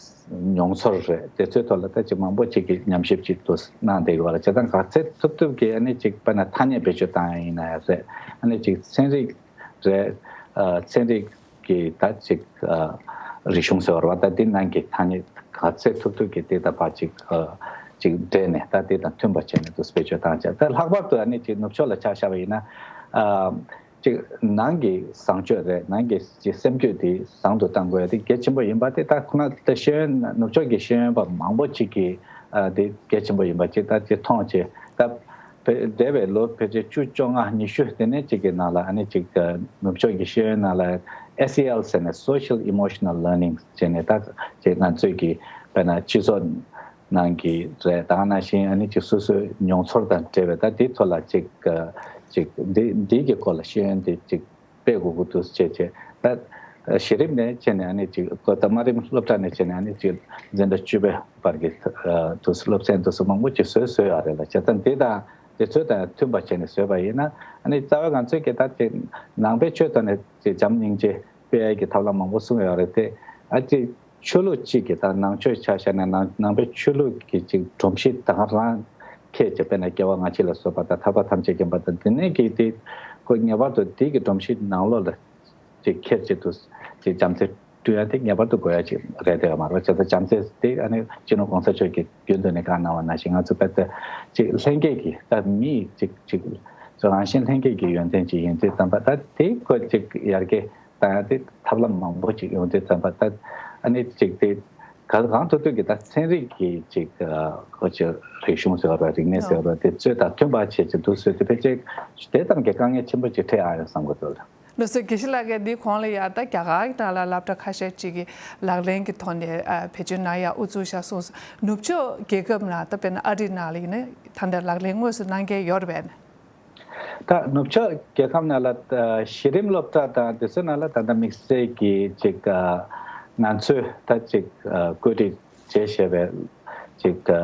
མྱོང་ཚོར་རེད། དེ་ཚོའི་ཐོག་ལ་ད་ཅིག་མང་པོ་ཅིག་གིས་ཉམས་ཞིབ་ཅིག་ཏུ་གནང་བསྡད་ཡོད་རེད། བྱས་ཙང་ག་ཚད་ཐུབ་ཐུབ་ཀྱིས་ཨ་ནི་ཅིག་དཔེར་ན་ཐ་སྙད་བེད་སྤྱོད་བཏང་ཡ་ཡིན་ན་ཡང་རེད། ཨ་ནི་ཅིག་ཚན་རིག་རེད། ཨ་ཚན་རིག་གི་ད་ཅིག་ཨ་རིག་གཞུང་ཟེར་བ་རེད་པ། ད་འདི་ནང་གི་ཐ་སྙད་ག་ཚད་ཐུབ་ཐུབ་ཀྱིས་དེ་དང་ཕར་ཅིག་ཨ་ཅིག་འདྲེས་ནས་ད་དེ་དང་མཐུན་པ་བྱས་ནས་དུ་བེད་སྤྱོད་བཏང་བྱས། ད་ལྷག་པར་དུ་ཨ་ནི་ཅིག་ནུབ་ཕྱོགས་ལ་ཆ་བཞག་པ་ཡིན་ན། ཨ་ ཅིག་ནང་གི་བཟང་སྤྱོད་རེད། ནང་གི་ཅིག་སེམས་རྒྱུད་དེ་བཟང་དུ་གཏང་དགོས་ཡ་དེ་གལ་ཆེན་པོ་ཡིན་པ་དེ། ད་ཁོ་ན་ད་ཤེས་ཡོན་ནུབ་ཕྱོགས་ཀྱི་ཤེས་ཡོན་པ་མང་པོ་ཅིག་གིས་ཨ་དེ་གལ་ཆེན་པོ་ཡིན་པ་ཅིག་ད་དེ་མཐོང་བྱས། ད་བེ་འདས་པའི་ལོ་ཕལ་ཆེར་བཅུ་བཅོ་ལྔ་ཉི་ཤུ་དེ་ནས་ཅིག་གི་ནང་ལ་ཨ་ནི་ཅིག་ནུབ་ཕྱོགས་ཀྱི་ཤེས་ཡོན་ནང་ལ་ཨེས་ཨི་ཨེལ་ཟེར་ནས་Social Emotional Learning ཟེར་ནས། ད་ཅིག་ང་ཚོས་ཀྱི་དཔེར་ན་སྤྱི་ཚོགས་ནང་གི་རེད། ད་ག་ནང་བཞིན་ཨ་ནི་ཅིག་སོ་སོའི་མྱོང་ཚོར་དང་འབྲེལ་བའི་ད་དེའི་ཐོག་ལ་ཅིག་ཅིག་འདི་འདི་གི་སྐོར་ལ་ཤེས་ཡོན་དེ་ཅིག་སྤེལ་དགོས་ཀྱི་འདུག་ཅེས་བྱས། ད་གཞི་རིམ་ནས་བྱས་ནས་ཨ་ནི་ཅིག་ད་དམའ་རིམ་སློབ་གྲྭ་ནས་བྱས་ནས་ཨ་ནི་ཅིག་འཛིན་གྲྭ་བཅུ་པའི་བར་གྱི་དུ་སློབ་ཚན་དུ་སུ་མང་པོ་ཅིག་བཟོས་བཟོས་ཡོད་རེད་ལ། བྱས་ཙང་འདི་དང་དེ་ཚོ་དང་མཐུན་པ་བྱས་ནས་བཟོས་པ་ཡིན་ན། ཨ་ནི་རྩ་བའི་ང་ཚོས་ཀྱི་ད་ཅིག་ནང་པའི་ཆོས་ཐོག་ནས་ཅིག་བྱམས་སྙིང་རྗེ་སྤེལ་ཡས་ཀྱི་ཐབས་ལམ་མང་པོ་གསུངས་ཡོད་རེད་དེ། ཨ་ཅིག་ཆོས་ལུགས་གཅིག་གི་ད་ནང་ཆོས་ཆ་བཞག་ན་ནང་ནང་པའི་ཆོས་ལུགས་ཀྱི་ཅིག་སྒྲོམ་གཞི་ད་ག་རང་འཁྱེར་བྱས། དཔེར་ན་སྐྱེ་བ་སྔ་ཕྱི་ལ་སོགས་པ་དང་ཐར་པ་ཐམས་ཅད་མཁྱེན་པ་དང་དེ་ནས་ཀྱི་དེ་ཁོ་ངེས་པར་དུ་དེ་གི་སྒྲོམ་གཞི་ནང་ལོགས་ལ་ཅིག་འཁྱེར་བྱས་དུ་ཅིག་བྱམས་བརྩེ་བསྐྲུན་ཡ་དེ་ངེས་པར་དུ་དགོས་ཡ་ཅིག་རེད་བསྡད་ཡོད་མ་རེད་པ། བྱས་ཙང་བྱམས་བརྩེ་དེ་ཨ་ནི་སྤྱི་ནོར་གོང་ས་མཆོག་གིས་རྒྱུན་དུ་ནས་བཀའ་གནང་བ་ནང་བཞིན་ང་ཚོ་དཔེ་ད་ཅིག་ལྷན་སྐྱེས་ཀྱི་ད་མི་ཅིག་ཅིག་རང་བཞིན་ལྷན་སྐྱེས་ཀྱི་ཡོན་ཏན་ཅིག་ཡིན་དུས་ཙམ་པ། ད་དེ་ཁོ་ཅིག་ཡར་རྒྱས་ད་ཡང་དེ་ཐབས་ལམ་མང་པོ་ཅིག་ཡོང་དུས་ཙམ་པ། ད་ཨ་ནི་ཅིག་དེ་ག་གང་ཐུབ་ཐུབ་ཀྱིས་ད་ཚན་རིག་གི་ཅིག་ཨ་ཁོ་ཅིག་རིག་གཞུང་ཟེར་བ་རིག་གནས་ཟེར་བ་དེ་ཚོ་དང་མཐུན་པ་བྱེད་ཅིག་འདུག་ཟེར་དུས་ཕལ་ཆེར་དེ་ཙམ་གྱི་དཀའ་ངལ་ཆེན་པོ་ཅིག་འཕྲད་ཨ་ཡོང་བསམ་གྱི་འདུག་ལ། ལགས་སོ། དགེ་བཤེས་ལགས་ཀྱིས་འདིའི་གོང་ལ་ཡ་ད་རྒྱ་གར་གྱི་ནང་ལ་སློབ་གྲྭ་ཁ་ཤས་ཅིག་གིས་ལག་ལེན་གྱི་ཐོག་ནས་ཨ་བེད་སྤྱོད་གནང་ཡ་ཨུ་ཚུགས་བཞག་གསུངས་སོང་། ནུབ་ཕྱོགས་རྒྱལ་ཁབ་ནང་ད་དཔེར་ན་ཨ་རི་ནང་ལ་ཡིན་ན་ད་ལྟ་ལག་ལེན་དངོས་སུ་གནང་མཁན་ཡོད་རེད་པས། ད་ནུབ་ཕྱོགས་རྒྱལ་ཁབ་ནང་ལ་ཨ་གཞི་རིམ་སློབ་གྲྭ་དང་དེ་ཚོའི་ནང་ལ་ད་ལྟ་དམིགས་བསལ་གྱི་ཅིག་ཨ་ང་ཚོས་ད་ཅིག་ཨ་བཀོད་སྒྲིག་བྱས་བཞག་པའི་ཅིག་ཨ་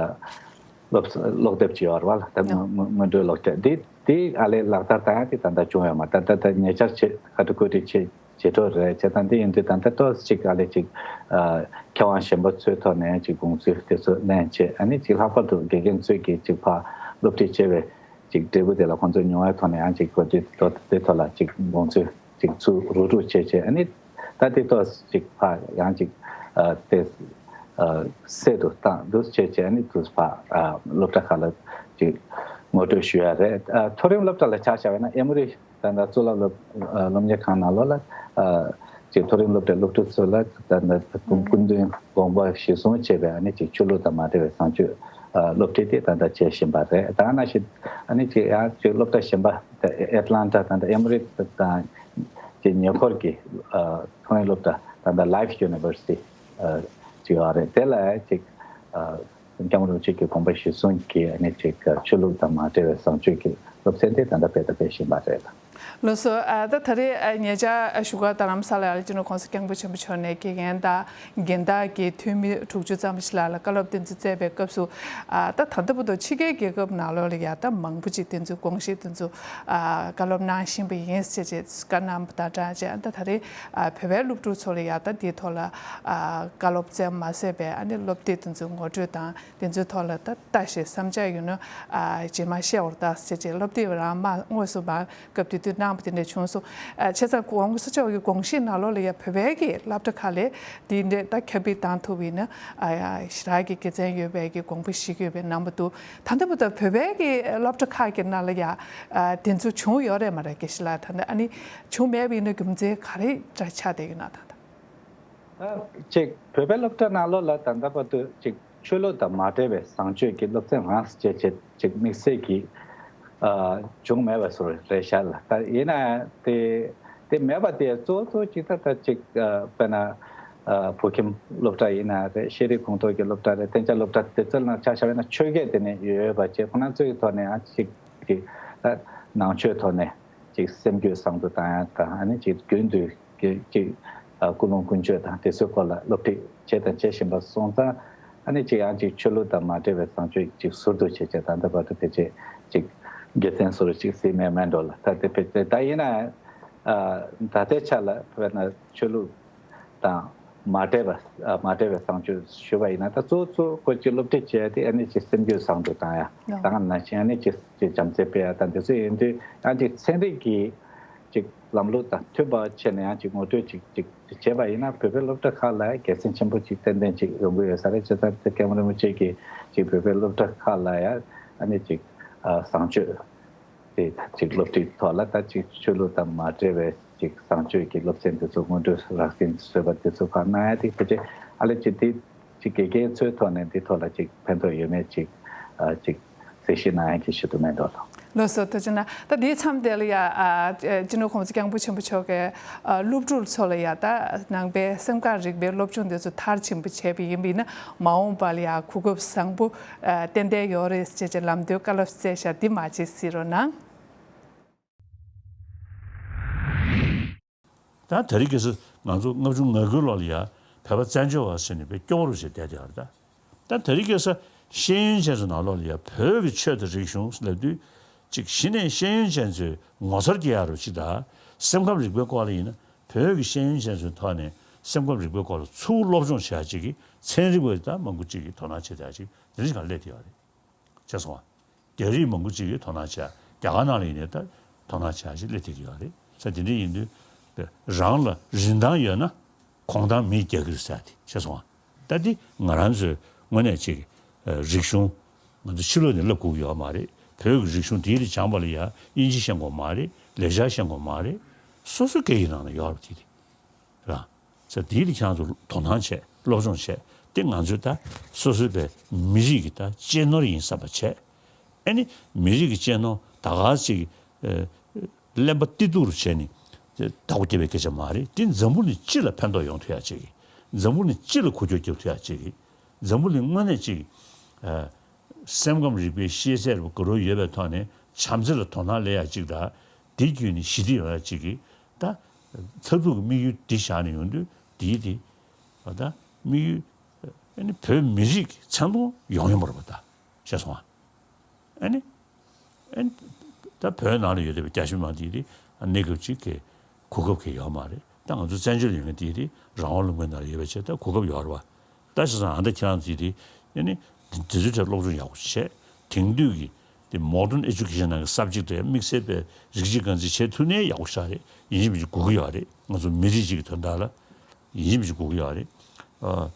སློབ་ཀློག་དེབ་ཅིག་ཡོད་རེད་པ། ད་སྔོན་སྔོན་འགྲོའི་ཀློག་དེབ་འདི་འདི་ཨ་ལས་ལག་བསྟར་བཏང་ཡ་དེ་ད་ལྟ་བྱུང་ཡོད་མ་རེད། ད་ད་ད་ཉེ་ཆར་ཆེད་ཁ་ཐུག་བཀོད་སྒྲིག་བྱས་བྱེད་འགྲོ་རེད། བྱས་ཙང་འདི་ཡིན་དུས་ད་ལྟ་ཏོག་ཙམ་ཅིག་ཨ་ལས་ཅིག་ཨ་མཁས་དབང་གཞན་པ་ཚོའི་ཐོག་ནས་ཅིག་དགོངས་ཚུལ་དེ་ཚོ་ལེན་བྱས། ཨ་ནི་ཅིག་ལྷག་པར་དུ་དགེ་རྒན་ཚོས་ཀྱིས་ཅིག་ཕར་སློབ་ཁྲིད་བྱས་པའི་ཅིག་འབྲས་བུ་དེ་ལ་ཁོང་ཚོས་མྱོང་བའི་ཐོག་ནས་ཡང་ཅིག་གོ་དེ་ཐོག་དེ་ཐོག་ལ་ཅིག་དགོངས་ཚུལ་ཅིག་ཚུར་རུག་རུག་བྱས་བྱས། ཨ་ནི་ད་དེ་ཏོག་ཙམ་ཅིག་ཕར་ཡང་ཅིག་ཨ་དེ་ཨ་གསལ་དུ་བཏང་འདུག་བྱས་བྱས། ཨ་ནི་དུ་ཕར་ཨ་སློབ་གྲྭ་ཁག་ལ་ཅིག་ངོ་སྤྲོད་ཞུ་ཡ་རེད། ཨ་མཐོ་རིམ་སློབ་གྲྭ་ལ་ཆ་བཞག་པ་ཡིན་ན་ཨེ་མོ་རི་ད་ལྟ་གཙུག་ལག་སློབ་ཨ་སློབ་གཉེར་ཁང་ནང་ལོགས་ལ་ཨ་ཅིག་མཐོ་རིམ་སློབ་གྲྭའི་སློབ་ཕྲུག་ཚོ་ལ་ད་ལྟ་སྐུ་སྐུ་མདུན་དགོངས་པ་གཞིར་བཟུང་བྱས་པའི་ཨ་ནི་ཅིག་ཆོས་ལུགས་དང་མ་འབྲེལ་བའི་བཟང་སྤྱོད་ཨ་སློབ་ཁྲིད་དེ་ད་ལྟ་བྱེད་བཞིན་པ་རེད། ད་ག་ནང་བཞིན་ཨ་ནི་ཅིག་ཡང་ཅིག་སློབ་གྲྭ་གཞན་པ་ཨེ་ཨེ་ཊ་ལན་ཊ་ད་ལྟ་ཨེ་མོ་རི་དང་ཅིག་ཉེ་འཁོར་གྱི་ཨ་མཐོ་རིམ་སློབ་གྲྭ་ད་ལྟ་Life University་ཨ་ཅིག་ཡོད་རེད། དེ་ལ་ཅིག་ཨ་སྐྱབས་མགོན་རིན་པོ་ཆེ་གི་དགོངས་པ་གཞིར་བཟུང་གིས་ཨ་ནི་ཅིག་ཆོས་ལུགས་དང་མ་འབྲེལ་བའི་བཟང་སྤྱོད་ཀྱི་སློབ་ཚན་དེ་ད་ལྟ་སྤེལ་དང་སྤེལ་བཞིན་པ་རེད། ལགས་སོ། ཨ་ད་ད་རེས་ཨ་ཉེ་ཆར་ཨ་བཞུགས་སྒར་རྡ་རམ་ས་ལ་ལ་སྤྱི་ནོར་༸གོང་ས་༸སྐྱབས་མགོན་ཆེན་པོ་མཆོག་ནས་དགེ་རྒན་དང་རྒན་བདག་གི་འཐུས་མི་དྲུག་ཅུ་ཙམ་ཞིག་ལ་ལ་བཀའ་སློབ་དེ་ཚོ་སྩལ་བའི་སྐབས་སུ། ཨ་ད་ད་ལྟ་བར་དུ་ཕྱི་རྒྱལ་རྒྱལ་ཁབ་ནང་ལོགས་ལ་ཡ་ད་མང་པོ་ཅིག་དེ་ཚོའི་དགོངས་གཞི་དེ་ཚོ་ཨ་བཀའ་སློབ་གནང་བཞིན་པ་ཡིན་ཟེར་བྱས་བཀའ་གནང་བ་དང་སྦྲགས་བྱས། ཨ་ད་ད་རེས་ཨ་བོད་པའི་སློབ་ཕྲུག་ཚོ་ལ་ཡ་ད་དེའི་ཐོག་ལ་ཨ་བཀའ་སློབ་སྩལ་མ་ཟད་པའི་ཨ་ནི་སློབ་དེབ་དེ་ཚོའི་ངོ་སྤྲོད་དང་། དེ་ཚོའི་ཐོག་ལ་ད་ལྟ་ཞེས་བསམ་འཆར་ཡོད་ན་ཨ་རྗེས་མ་བཤད་འོར་ད་ཟེར་བྱས་སློབ་དེབ་རང་མ་དངོས་སུ་མ་སྐབས་དེ་དུས་གནང་བ་དེ་འདྲ་བྱུང་སོང་། ཨ་བྱས་ཙང་༸གོང་ས་མཆོག་གི་དགོངས་གཞི་ནང་ལོགས་ལ་ཡ་བོད་པའི་གི་སློབ་གྲྭ་ཁག་ལ་དེ་འདྲ་ད་ཁྱབ་སྤེལ་བཏང་ཐུབ་པ་ཡིན་ན་ཨ་ཡ་ཞེ་དྲག་གི་དགེ་མཚན་ཡོད་པའི་གི་དགོངས་པ་བཞེས་ཀྱི་ཡོད་པའི་རྣམ་པ་འདུག་ད་ལྟ་བར་དུ་བོད་པའི་གི་སློབ་གྲྭ་ཁག་གི་ནང་ལ་ཡ་ཨ་དེ་ཚོ་བྱུང་ཡོད་རེད་མ་རེད་དགེ་བཤེས་ལགས། ད་ལྟ་ཨ་ནི་བྱུང་མེད་པ་ཡིན་ན་རྒྱུ་མཚན་ག་རེ་འདྲ་ཆགས་བསྡད་ཡོད་ན་ད་ལྟ། ཅིག་བོད་པའི་སློབ་གྲྭ་ནང་ལོགས་ལ་ད་ལྟ་བར་དུ་ཅིག་ཆོས་ལུགས་དང་མ་འབྲེལ་བའི་བཟང་སྤྱོད་ཀྱི་སློབ་ཚན་རང་བྱས་བྱས་ཅིག་དམིགས་བསལ་གྱིས་ཨ་བྱུང་མེད་པ་བཟོ་རེད་ཤག་ལ། ད་ཡིན་ན་དེ་དེ་མེད་པ་དེ་གཙོ་བོ་གཙོ་བོ་ཅིག་ད་ལྟ་ཅིག་ཨ་དཔེར་ན་ཨ་བོད་ཁྱིམ་སློབ་གྲྭ་ཡིན་ན་རེད། ཤེས་རིག་ཁོངས་གཏོགས་ཀྱི་སློབ་གྲྭ་རེད། གཏན་འཇགས་སློབ་གྲྭ་དེ་ཚོའི་ནང་ཆ་བཞག་པ་ཡིན་ན་ཆོས་སྐད་དེ་ནས་ཡོད་པ་བྱས་ཁོ་ན་ཚོའི་ཐོག་ནས་ཨ་ཅིག་ཅིག་ཨ་ནང་ཆོས་ཐོག་ནས། ཅིག་སེམས་རྒྱུད་བཟང་དུ་བཏང་ཡ་དང་ཨ་ནི་ཅིག་རྒྱུན་དུ་ཅིག་ཅིག་ཨ་ཀུན་སློང་ཀུན་སྤྱོད་དང་དེ་ཚོའི་སྐོར་ལ་སློབ་ཁྲིད་བྱས་དང་བྱེད་བཞིན་པ་སོང་ཙང་ཨ་ནི་ཅིག་ཡང་ཅིག་ཆོས་ལུགས་དང་མ་འབྲེལ་བའི་བཟང་སྤྱོད་ཅིག་ཟུར་དུ་བྱས་བྱས་ད་ལྟ་བར་དུ་དེ་ཅིག་ཅིག་དགེ་མཚན་ཟུར་ཅིག་གཟིགས་མེད་མེད་འགྲོ་ལ། ད་དེ་ཕལ་ཆེར་ད་ཡིན་ན་ཨ་ད་ལྟའི་ཆ་ལ་དཔེར་ན་ཆོས་ལུགས་དང་མ་འབྲེལ་བ་ཨ་མ་འབྲེལ་བའི་བཟང་སྤྱོད་ཞུ་བ་ཡིན་ན་ད་གཙོ་བོ་གཙོ་བོ་ཁོ་ཅིག་སློབ་ཁྲིད་བྱས་ཏེ་ཨ་ནི་ཅིག་སེམས་རྒྱུད་བཟང་དུ་བཏང་ཡ་ད་ག་ནང་བཞིན་ཨ་ནི་ཅིག་ཅིག་བྱམས་བརྩེ་སྤེལ་ཡ་དང་དེ་ཚོ་ཡིན་དུས་ཡང་ཅིག་ཚན་རིག་གི་ཅིག་ལམ་ལུགས་དང་མཐུན་པ་བྱས་ནས་ཡང་ཅིག་ངོ་སྤྲོད་ཅིག་ཅིག་བྱས་པ་ཡིན་ན་བོད་པའི་སློབ་གྲྭ་ཁག་ལ་དགེ་མཚན་ཆེན་པོ་ཅིག་ཏན་ཏན་ཅིག་ཡོང་གི་ཡོད་ས་རེད། བྱས་ཙང་དེ་སྐྱབས་མགོན་རིན་པོ་ཆེ་གིས་ཅིག་བོད་པའི་སློབ་གྲྭ་ཁག་ལ་ཡང་ཨ་ནི་ཅིག་ཨ་བཟང་སྤྱོད་ དེ་ཅིག་སློབ་ཁྲིད་ཐོག་ལ་ད་ཅིག་ཆོས་ལུགས་དང་མ་འབྲེལ་བའི་ཅིག་བཟང་སྤྱོད་ཀྱི་སློབ་ཚན་དེ་ཚོ་སྔོན་འགྲོ་རགས་ཟིན་བཟོས་པ་དེ་ཚོ་ཕར་གནང་ཡ་དེ་ཕལ་ཆེར་ཨ་ལེ་ཅིག་དེ་ཅིག་དགེ་རྒན་ཚོའི་ཐོག་ནས་འདི་ཐོག་ལ་ཅིག་ཕན་ཐོགས་ཡོད་མེད་ཅིག་ཨ་ཅིག་གསལ་བཤད་གནང་ཡ་གི་ཞུ་གཏུག་མེད་འགྲོ་ལགས། ལགས་སོ། ཐུགས་རྗེ་གནང་། ད་དེའི་མཚམས་དེ་ལ་ཡ་ཨ་སྤྱི་ནོར་༸གོང་ས་༸སྐྱབས་མགོན་ཆེན་པོ་མཆོག་གིས་ཨ་སློབ་ཕྲུག་ཚོ་ལ་ཡ་ད་ནང་པའི་སེམས་ཁམས་རིག་པའི་སློབ་སྦྱོང་དེ་ཚོ་མཐར་ཕྱིན་པ་བྱས་པ་ཡིན་པ་ཡིན་ན་མ་འོངས་པ་ལ་ཡ་གོ་སྐབས་བཟང་པོ་ཨ་ཏན་ཏན་ཡོད་རེད་ཅེས་ཀྱི་ལམ་སྟོན་བཀའ་སློབ་སྩལ་བཞག་འདི་མ་ཅིག་གཟིགས་རོགས་གནང་། ད་དེ་རིང་ཁ་སང་ང་ཚོ་ལྔ་བཅུ་ང་དགུའི་ལོ་ལ་ཡ་བོད་པ་བཙན་བྱོལ་བ་ཟེར་ནས་དཔེ་སྐྱོ་བོ་རུ་ཞིག་བསྡད་དེ་ཡོད་རེད་ད། ད་དེ་རིང་ཁ་སང་ཤེས་ཡོན་ཅན་ཚོའི་ནང་ལོགས་ལ་ཡ་བོད་ཀྱི་ཆོས་དང་རིག་གཞུང་ལབ་དུས་ཅིག་གཞི་ནས་ཤེས་ཡོན་ཅན་ཚོས་ངོ་མཚར་སྐྱེ་ཡ་རུ་ཅིག་ད་སེམས་ཁམས་རིག་པའི་སྐོར་ལ་ཡིན་ན་བོད་ཀྱི་ཤེས་ཡོན་ཅན་ཚོའི་ཐོག་ནས་སེམས་ཁམས་རིག་པའི་སྐོར་ལ་ཚུར་སློབ་སྦྱོང་བྱེད་ཡ་ཅིག་གི་ཚན་རིག་པ་ད་མང་པོ་ཅིག་གིས་དོ་སྣང་བྱེད་ཡ་ཅིག་དེ་འདྲ་ཞིག་ག་སླེབས་དེ་ཡོད་རེད། ཤེས་སོང་ང་། རྒྱ་རིགས་མང་པོ་ཅིག་གིས་དོ་སྣང་བྱས། རྒྱ་གར་ནང་ལ་ཡིན་ནའི་ད་དོ་སྣང་བྱས་ཞིག་སླེབས་བསྡད་ཀྱི་ཡོད་རེད། ས་དེ་འདྲ་ཡིན་དུས་རང་ལ་རིན་ཐང་ཡོད་ན་གོང་ཐང་མིས་རྒྱག་གི་རེད་ཟེར་ཏེ་ཤེས་སོང་ང་། ད་འདི་ང་རང་ཚོའི་དངོས་གནས་ཅིག་རིག་གཞུང་ང་ཚོ་ཕྱི་ལོགས་ནས་བསླབ་དགོས་ཀྱི་ཡོད་མ་རེད། བོད་ཀྱི་རིག་གཞུང་དེའི་རིགས་སྦྱངས་པ་ལ་ཡ་དབྱིན་ཇི་ཤེས་དགོས་མ་རེད། ལེགས་སྦྱར་ཤེས་དགོས་མ་རེད། སོ་སོ་སྐད་ཡིག་ནང་ལ་ཡོད་རེད་དེ། ར། ས་དེའི་རིགས་ཁྱེད་རང་ཚོ་དོ་སྣང་བྱས་སློབ་སྦྱོང་བྱས་དེ་ང་ཚོའི་ད་སོ་སོའི་པའི་མི་རིགས་ཀྱི་ད་གཅེས་ནོར་ཡིན་བསམ་པ་བྱས། ཨ་ནི་མི་རིགས་ཀྱི་གཅེས་ནོར་ད་ག་ཅིག་ཨ་གླེན་པ་ཏི་ཏུ་རུ་བྱས་ནས་བདག་པོ་རྒྱབ་པའི་སྐད་ཆ་མ་རེད། དེ་འཛམ་བུ་གླིང་སྤྱི་ལ་ཕན་ཐོགས་ཡོང་ཐུབ་ཡ་ཅིག་གི། འཛམ་བུ་གླིང་སྤྱི་ལ་འགུལ་སྐྱོད་རྒྱབ་ཐུབ་ཡ་ཅིག་གི། འཛམ་བུ་གླིང་དངོས་གནས་ཅིག་ཨ་སེམས་ཁམས་རིག་པའི་ཤེས་ཚད་རུ་དགའ་རབ་ཡོད་པའི་ཐོག་ནས་བྱམས་བརྩེ་ལ་དོ་སྣང་སླེབས་ཡ་ཅིག་དང་དེ་བརྒྱུད་ནས་ཞི་བདེ་ཡོང་ཡ་ཅིག་གི། ད་མཐར་ཐུག་གི་དམིགས་ཡུལ་འདི་བཞག་ནས་ཡོང་དུས་འདིའི་དེ་ད་དམིགས་ཡུལ་ཨ་ནི་བོད་མི་རིགས་ཀྱི་མཚན་མཐོང་ཡོང་ཡོང་བ་རེད་པ། ད་ཤེས་སོང་ཨ། ཨ་ནི་ཨ་ནི་ད་བོད་ནང་ལ་ཡོད་བསྡད་པའི་རྒྱ་ཆེ་མང་དེ་དེ་གནས་སྐབས་ཅིག་གི་གོ་སྐབས་ཀྱི་ཡོད་མ་རེད། ད་ང་ཚོ་བཙན་བྱོལ་ཡོད་མཁན་དེ་དེ་རང་དབང་ལུང་པའི་ནང་ལ་ཡོད་པའི་ཆེད་ད་གོ་སྐབས་ཡོད་རེད་པ། ད་བྱས་ཙང་ཨ་ད་ཁྱེད་རང་ཚོས་དེ་ཨ་ནི་དེ་ཚོའི་གྲས་སློབ་སྦྱོང་ཡག་པོ་བྱས། དེང་དུས་ཀྱི་དེ་modern education ནང་གི་subject་རེད། དམིགས་བསལ་པའི་རིགས་གཅིག་རྐང་འཛིན་བྱེད་ཐུབ་ནའི་ཡག་པོ་ཞེ་དྲག་རེད། ཡིན་གཅིག་མིན་གཅིག་དགོས་ཀྱི་ཡོད་རེད། ང་ཚོ་མི་རིགས་གཅིག་གི་དོན་དག་ལ་ཡིན་གཅིག་མིན་གཅིག་དགོས་ཀྱི་ཡོད་རེད། ཨ་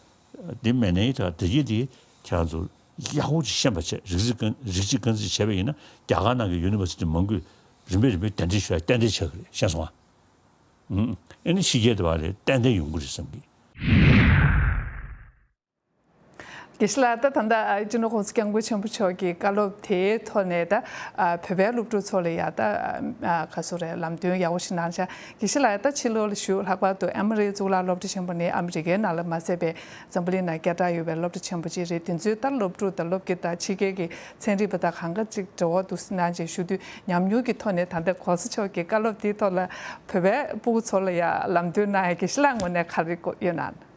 དེ་མེད་ནའི་ད་དེ་གྱིས་དེ་ཁྱེད་རང་ཚོ་ཡག་པོ་ཅིག་ཤེས་པ་བྱས། རིགས་གཅིག་རྐང་རིགས་གཅིག་རྐང་འཛིན་བྱས་པ་ཡིན་ན་རྒྱ་གར་ནང་གི་university་མང་པོས་རིམ་པས་རིམ་པས་གདན་འདྲེན་ཞུ་ཡ་ཏན་ཏན་ཆགས་ཀྱི་རེད། ཤེས་སོང་ཨ། ཨ་ནི་ཕྱི་རྒྱལ་དུ་བ་ལས་ཏན་ཏན་ཡོང་གི་རེད་བསམ་གི། དགེ་བཤེས་ལགས། ད་ད་ལྟ་སྤྱི་ནོར་༸གོང་ས་༸སྐྱབས་མགོན་ཆེན་པོ་མཆོག་གི་བཀའ་སློབ་དེའི་ཐོག་ནས་ད་བོད་པའི་སློབ་ཕྲུག་ཚོ་ལ་ཡ་ད་ག་ཚོད་རེད་ལམ་སྟོན་ཡག་པོ་ཞིག་གནང་ཤག་དགེ་བཤེས་ལགས། ད་ཕྱི་ལོགས་ལ་བཞུགས། ལྷག་པར་དུ་ཨ་མི་རིའི་གཙུག་ལག་སློབ་གྲྭ་ཆེན་པོ་ནི་ཨ་མི་རི་ཀའི་ནང་ལ་མ་ཟད་པའི་འཛམ་བུ་གླིང་ནང་སྐད་གྲགས་ཡོད་པའི་སློབ་གྲྭ་ཆེན་པོ་ཅིག་རེད། དེ་ཚོའི་ད་སློབ་ཕྲུག་དང་སློབ་དགེ་དང་ཕྱི་རྒྱལ་གྱི་ཚན་རིག་པ་དང་གང་ག་ཅིག་འབྲེལ་བ་འདུག་གནང་བྱས་ཞུ་དུས་ཉམས་མྱོང་གི་ཐོག་ནས་ད་ལྟ་༸གོང་ས་མཆོག་གི་བཀའ་སློབ་དེའི་ཐོག་ལ་བོད་པའི་སྤུ་གུ་ཚོ་ལ་ཡ་ལམ་སྟོན་གནང་ཡ་དགེ་བཤེས་ལགས་ངོས་ནས་ག་རེ་ཡོད་ན།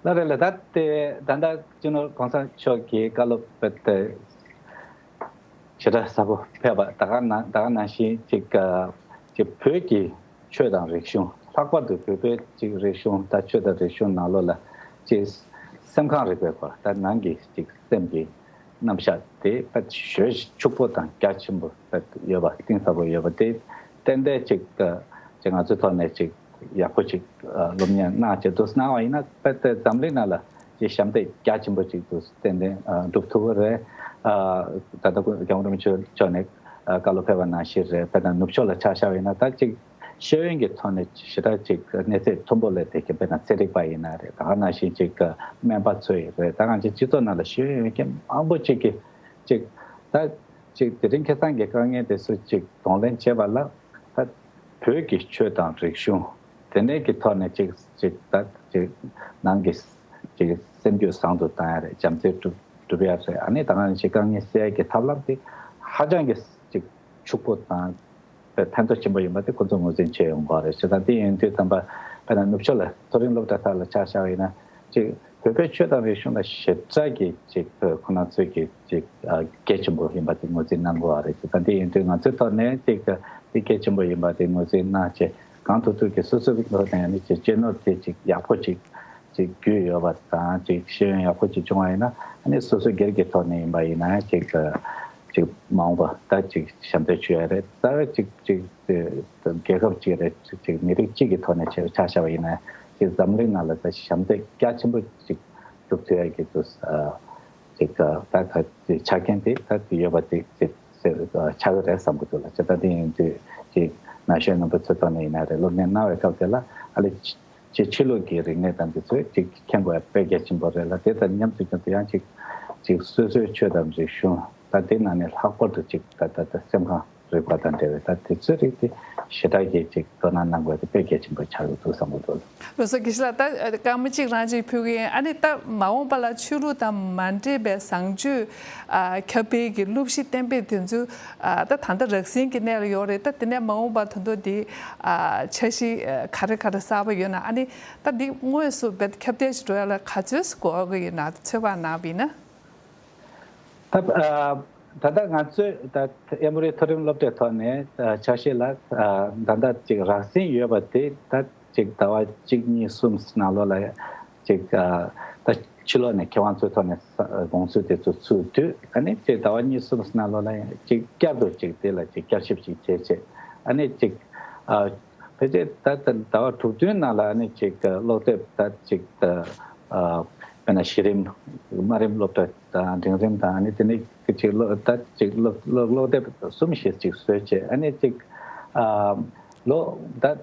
ལགས་རེད་ལགས། ད་ལྟའི་ད་ལྟ་སྤྱི་ནོར་༸གོང་ས་མཆོག་གི་བཀའ་སློབ་དཔེ་དེ་ཞེ་དྲག་གསལ་པོ་ཕེབས་པ། ད་ག་ནང་ད་ག་ནང་བཞིན་ཅིག་ཅིག་བོད་ཀྱི་ཆོས་དང་རིག་གཞུང་། ལྷག་པར་དུ་བོད་པའི་ཅིག་རིག་གཞུང་དང་ཆོས་དང་རིག་གཞུང་ནང་ལོགས་ལ་ཅིག་སེམས་ཁམས་རིག་པའི་སྐོར། ད་ནང་གི་ཅིག་སེམས་ཀྱི་རྣམ་གཞག་དེ་དཔེ་ཞེ་ཕྱུག་པོ་དང་རྒྱ་ཆེན་པོ་དཔེ་ཡོད་པ། གཏིང་ཟབ་པོ་ཡོད་པ་དེ་ཏན་ཏན་ཅིག་ཅིག་ང་ཚོའི་ཐོག་ནས་ཅིག་ཡག་པོ་ཅིག་ཨ་སློབ་གཉེར་གནང་བྱས་འདུག་གནང་བ་ཡིན་ན། དཔེ་དེ་འཛམ་གླིང་ནང་ལ་ཅིག་ཞབས་འདེགས་རྒྱ་ཆེན་པོ་ཅིག་འདུག་ཏན་ཏན་ཨ་སྒྲུབ་ཐུབ་ཀྱི་རེད། ཨ་ད་ལྟ་སྐུ་སྐྱབས་མགོན་རིན་པོ་ཆེ་མཆོག་ནས་ཨ་བཀའ་སློབ་ཕེབས་པ་ནང་བཞིན་རེད། དཔེར་ན་ནུབ་ཕྱོགས་ལ་ཆ་བཞག་པ་ཡིན་ན་ད་ཅིག་ཤེས་ཡོན་གྱི་ཐོག་ནས་ཞེ་དྲག་ཅིག་གནས་ཚད་མཐོན་པོ་ལ་བསྡད་མཁན། དཔེར་ན་ཚན་རིག་པ་ཡིན་ན་རེད། ད་ག་ནང་བཞིན་ཅིག་སྨན་པ་ཚོ་ཡིན་རེད། ད་ང་ཚོའི་སྤྱི་ཚོགས་ནང་ལ་ཤེས་ཡོན་ཡོད་མཁན་མང་པོ་ཅིག་གིས་ཅིག་ད་ཅིག་དེ་རིང་ཁ་སང་གི་དཀའ་ངལ་དེ་ཚོ་ཅིག་གདོང་ལེན་བྱེད་པ་ལ་ད་བོད་ཀྱི་ཆོས་དང་རིག་གཞུང་དེ་ནས་ཀྱི་ཐོག་ནས་ཅིག་ཅིག་ད་ཅིག་ནང་གི་ཅིག་སེམས་རྒྱུད་བཟང་དུ་བཏང་ཡ་རེད། བྱམས་བརྩེ་སྒྲུབ་སྒྲུབ་ཡ་རེད། ཨ་ནི་ད་ག་ནང་བཞིན་དཀའ་ངལ་སེལ་ཡ་གི་ཐབས་ལམ་དེ་ཧ་ཅང་གི་ཅིག་ཕྱུག་པོ་དང་ཕན་ཐོགས་ཆེན་པོ་ཡིན་པ་དེ་ཁོ་ཚོ་ངོས་འཛིན་བྱས་ཡོང་གི་རེད། བྱས་ཙང་དེ་ཡིན་དུས་ཙམ་པ་དཔེར་ན་ནུབ་ཕྱོགས་ལ་མཐོ་རིམ་སློབ་གྲྭ་ཁག་ལ་ཆ་བཞག་པ་ཡིན་ན་ཅིག་བོད་པའི་ཆོས་དང་རིག་གཞུང་ལ་ཞེ་དྲག་གི་ཅིག་བོད་ཁོ་ན་ཚོས་ཀྱི་ཅིག་ཨ་གལ་ཆེན་པོ་ཡིན་པ་དེ་ངོས་འཛིན་གནང་དགོས་པ་རེད། བྱས་ཙང་དེ་ཡིན་དུས་ང་ཚོའི་ཐོག་ནས་ཅིག་དེ་གལ་ཆེན་པོ་ཡིན་པ་དེ་ངོས་འཛིན་གནང་བྱས། གང་ཐུབ་ཐུབ་ཀྱིས་སོ་སོའི་ཐོག་ནས་ནི་ཅིག་གཅེས་ནོར་དེ་ཅིག་ཡག་པོ་ཅིག་ཅིག་རྒྱུས་ཡོད་པ་དང་ཅིག་ཤེས་ཡོན་ཡག་པོ་ཅིག་བྱུང་བ་ཡིན་ན། ཨ་ནི་སོ་སོ་སྒེར་གྱི་ཐོག་ནས་ཡིན་པ་ཡིན་ན་ཅིག་ཅིག་མ་འོངས་པ་ད་ཅིག་ཞབས་འདེགས་ཞུ་ཡ་རེད། ད་ཅིག་ཅིག་རྒྱལ་ཁབ་ཅིག་རེད། ཅིག་མི་རིགས་གཅིག་གི་ཐོག་ནས་ཆ་ཆ་བཞག་པ་ཡིན་ན་ཅིག་འཛམ་གླིང་ནང་ལ་ད་ཞབས་འདེགས་རྒྱ་ཆེན་པོ་ཅིག་སྒྲུབ་ཐུབ་ཡ་གི་དུ་ཅིག་ད་ད་ཆ་རྐྱེན་དེ་ད་ཡོད་པ་དེ་ཅིག་ ཆགས་ཀྱི་རེད་བསམ་གྱི་འདུག་ལ། བྱས་ཙང་དེ་ཡིན་དུས་ཅིག་ན་གཞོན་རྣམ་པ་ཚོའི་ཐོག་ནས་ཡིན་ན་རེད། སློབ་གཉེར་གནང་བའི་སྐབས་དེ་ལ་ཨ་ལེ་ཕྱི་ཕྱི་ལུགས་ཀྱི་རིག་གནས་དང་དེ་ཚོས་ཅིག་མཁྱེན་དགོས་དཔེ་གལ་ཆེན་པོ་རེད་ལ། དེ་དང་མཉམ་དུ་མཉམ་དུ་ཡང་ཅིག་ཅིག་སོ་སོའི་ཆོས་དང་རིག་གཞུང་ད་དེ་ནང་ནས་ལྷག་པར་དུ་ཅིག་ད་ད་ད་སེམས་ཁམས་རིག་པ་དང་འབྲེལ་བའི་ད་དེ་ཚོའི་རིགས་དེ་ཞེ་དྲག་གིས་ཅིག་དོ་སྣང་གནང་དགོས་དེ་དཔེ་གལ་ཆེན་པོ་ཆགས་ཀྱི་འདུག་བསམ་གྱི་འདུག་ལགས་སོ། དགེ་བཤེས་ལགས། ད་སྐར་མ་གཅིག་རང་གཅིག་ཕུལ་གྱི་ཡིན། ཨ་ནི་ད་མ་འོངས་པ་ལ་ཆོས་ལུགས་དང་མ་འདྲེས་པའི་བཟང་སྤྱོད་ཨ་ཁྱབ་སྤེལ་གྱི་སློབ་གཞི་གཏན་འབེབས་དེ་ཚོ་ཨ་ད་ད་ལྟ་རགས་ཟིན་གྱི་གནས་ལ་ཡོད་རེད། ད་དེ་ནས་མ་འོངས་པ་ད་དུང་འདི་ཨ་འཆར་གཞི་ཨ་ག་རེ་ག་རེ་གསར་པ་ཡོད་ན། ཨ་ནི་ད་འདི་དངོས་སུ་རྦད་ཁྱབ་གདལ་ཞིག་འགྲོ་ཡ་ལ་ག་ཚོད་འགོར་གྱི་ཡོད་ན་ཚོད་དཔག་གནང་བ་ཡིན་ན། ད་ཨ་ད་ལྟ་ང་ཚོས་ད་ཨེ་མོ་རི་མཐོ་རིམ་སློབ་གྲྭའི་ཐོག་ནས་ཨ་འཆར་གཞི་ལ་ཨ་ད་ལྟ་ཅིག་རགས་ཟིན་ཡོད་པ་དེ་ད་ཅིག་ཟླ་བ་གཅིག་གཉིས་གསུམ་ནང་ལོགས་ལ་ཅིག་ཨ་ད་ཕྱི་ལོགས་ནས་མཁས་དབང་ཚོའི་ཐོག་ནས་ས་དགོངས་ཚུལ་དེ་ཚོ་ཚུར་བསྡུས། ཨ་ནི་ཅིག་ཟླ་བ་གཉིས་གསུམ་ནང་ལོགས་ལ་ཡང་ཅིག་བསྐྱར་དུ་ཅིག་དེ་ལ་ཅིག་བསྐྱར་ཞིབ་ཅིག་བྱས་བྱས། ཨ་ནི་ཅིག་ཨ་ཕལ་ཆེར་ད་ད་ཟླ་བ་དྲུག་བདུན་ནང་ལ་ཨ་ནི་ཅིག་ཀློག་དེབ་ད་ཅིག་ད་ཨ་དཔེར་ན་གཞི་རིམ་དམའ་རིམ་སློབ་གྲྭ་དང་འབྲིང་རིམ་དང་ཨ་ནི་དེ་ནས་ཅིག་ཀློག་ད་ཅིག་ཀློག་ཀློག་ཀློག་དེབ་གསུམ་བཞི་ཅིག་བཟོས་བྱས། ཨ་ནི་ཅིག་ཨ་ལོ་ད་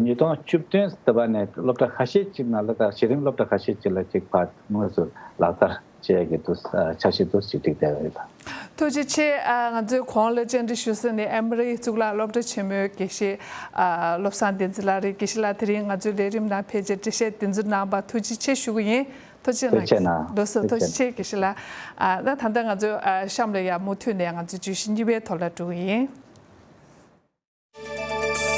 ཉིས་སྟོང་བཅུ་བདུན་ཟེར་བ་ནས་སློབ་གྲྭ་ཁ་ཤས་ཅིག་ནང་ལ་ད་གཞི་རིམ་སློབ་གྲྭ་ཁ་ཤས་ཅིག་ལ་ཅིག་ཕར་དངོས་སུ་ལག་བསྟར་བྱེད་ཡ་གི་འདུག་འཆར་གཞི་འདུག་ཅིག་བསྒྲིགས་བསྡད་ཡོད་ལ། ཐུགས་རྗེ་ཆེ། ཨ་ང་ཚོའི་གོང་ལ་བཅར་འདྲི་ཞུ་ས་ནི་ཨེ་མོ་རི་གཙུག་ལག་སློབ་གྲྭ་ཆེན་མོའི་དགེ་བཤེས་ཨ་བློ་བཟང་བསྟན་འཛིན་ལགས་རེད། དགེ་བཤེས་ལགས་དེ་རིང་ང་ཚོའི་ལས་རིམ་ནང་ཕེབས་བྱས་འགྲེལ་བཤད་དེ་ཚོ་གནང་བར་ཐུགས་རྗེ་ཆེ་ཞུ་གི་ཡིན། ཐུགས་རྗེ་ཆེ་གནང་། ལགས་སོ། ཐུགས་རྗེ་ཆེ་དགེ་བཤེས་ལགས། ཨ་ད་ད་ལྟ་ང་ཚོ་ཨ་གཤམ་ལ་ཡ་མུ་མཐུད་ནས་ང་ཚོ་བརྗོད་གཞི་གཉིས་པའི་ཐོག་ལ་འགྲོ་གི་ཡིན།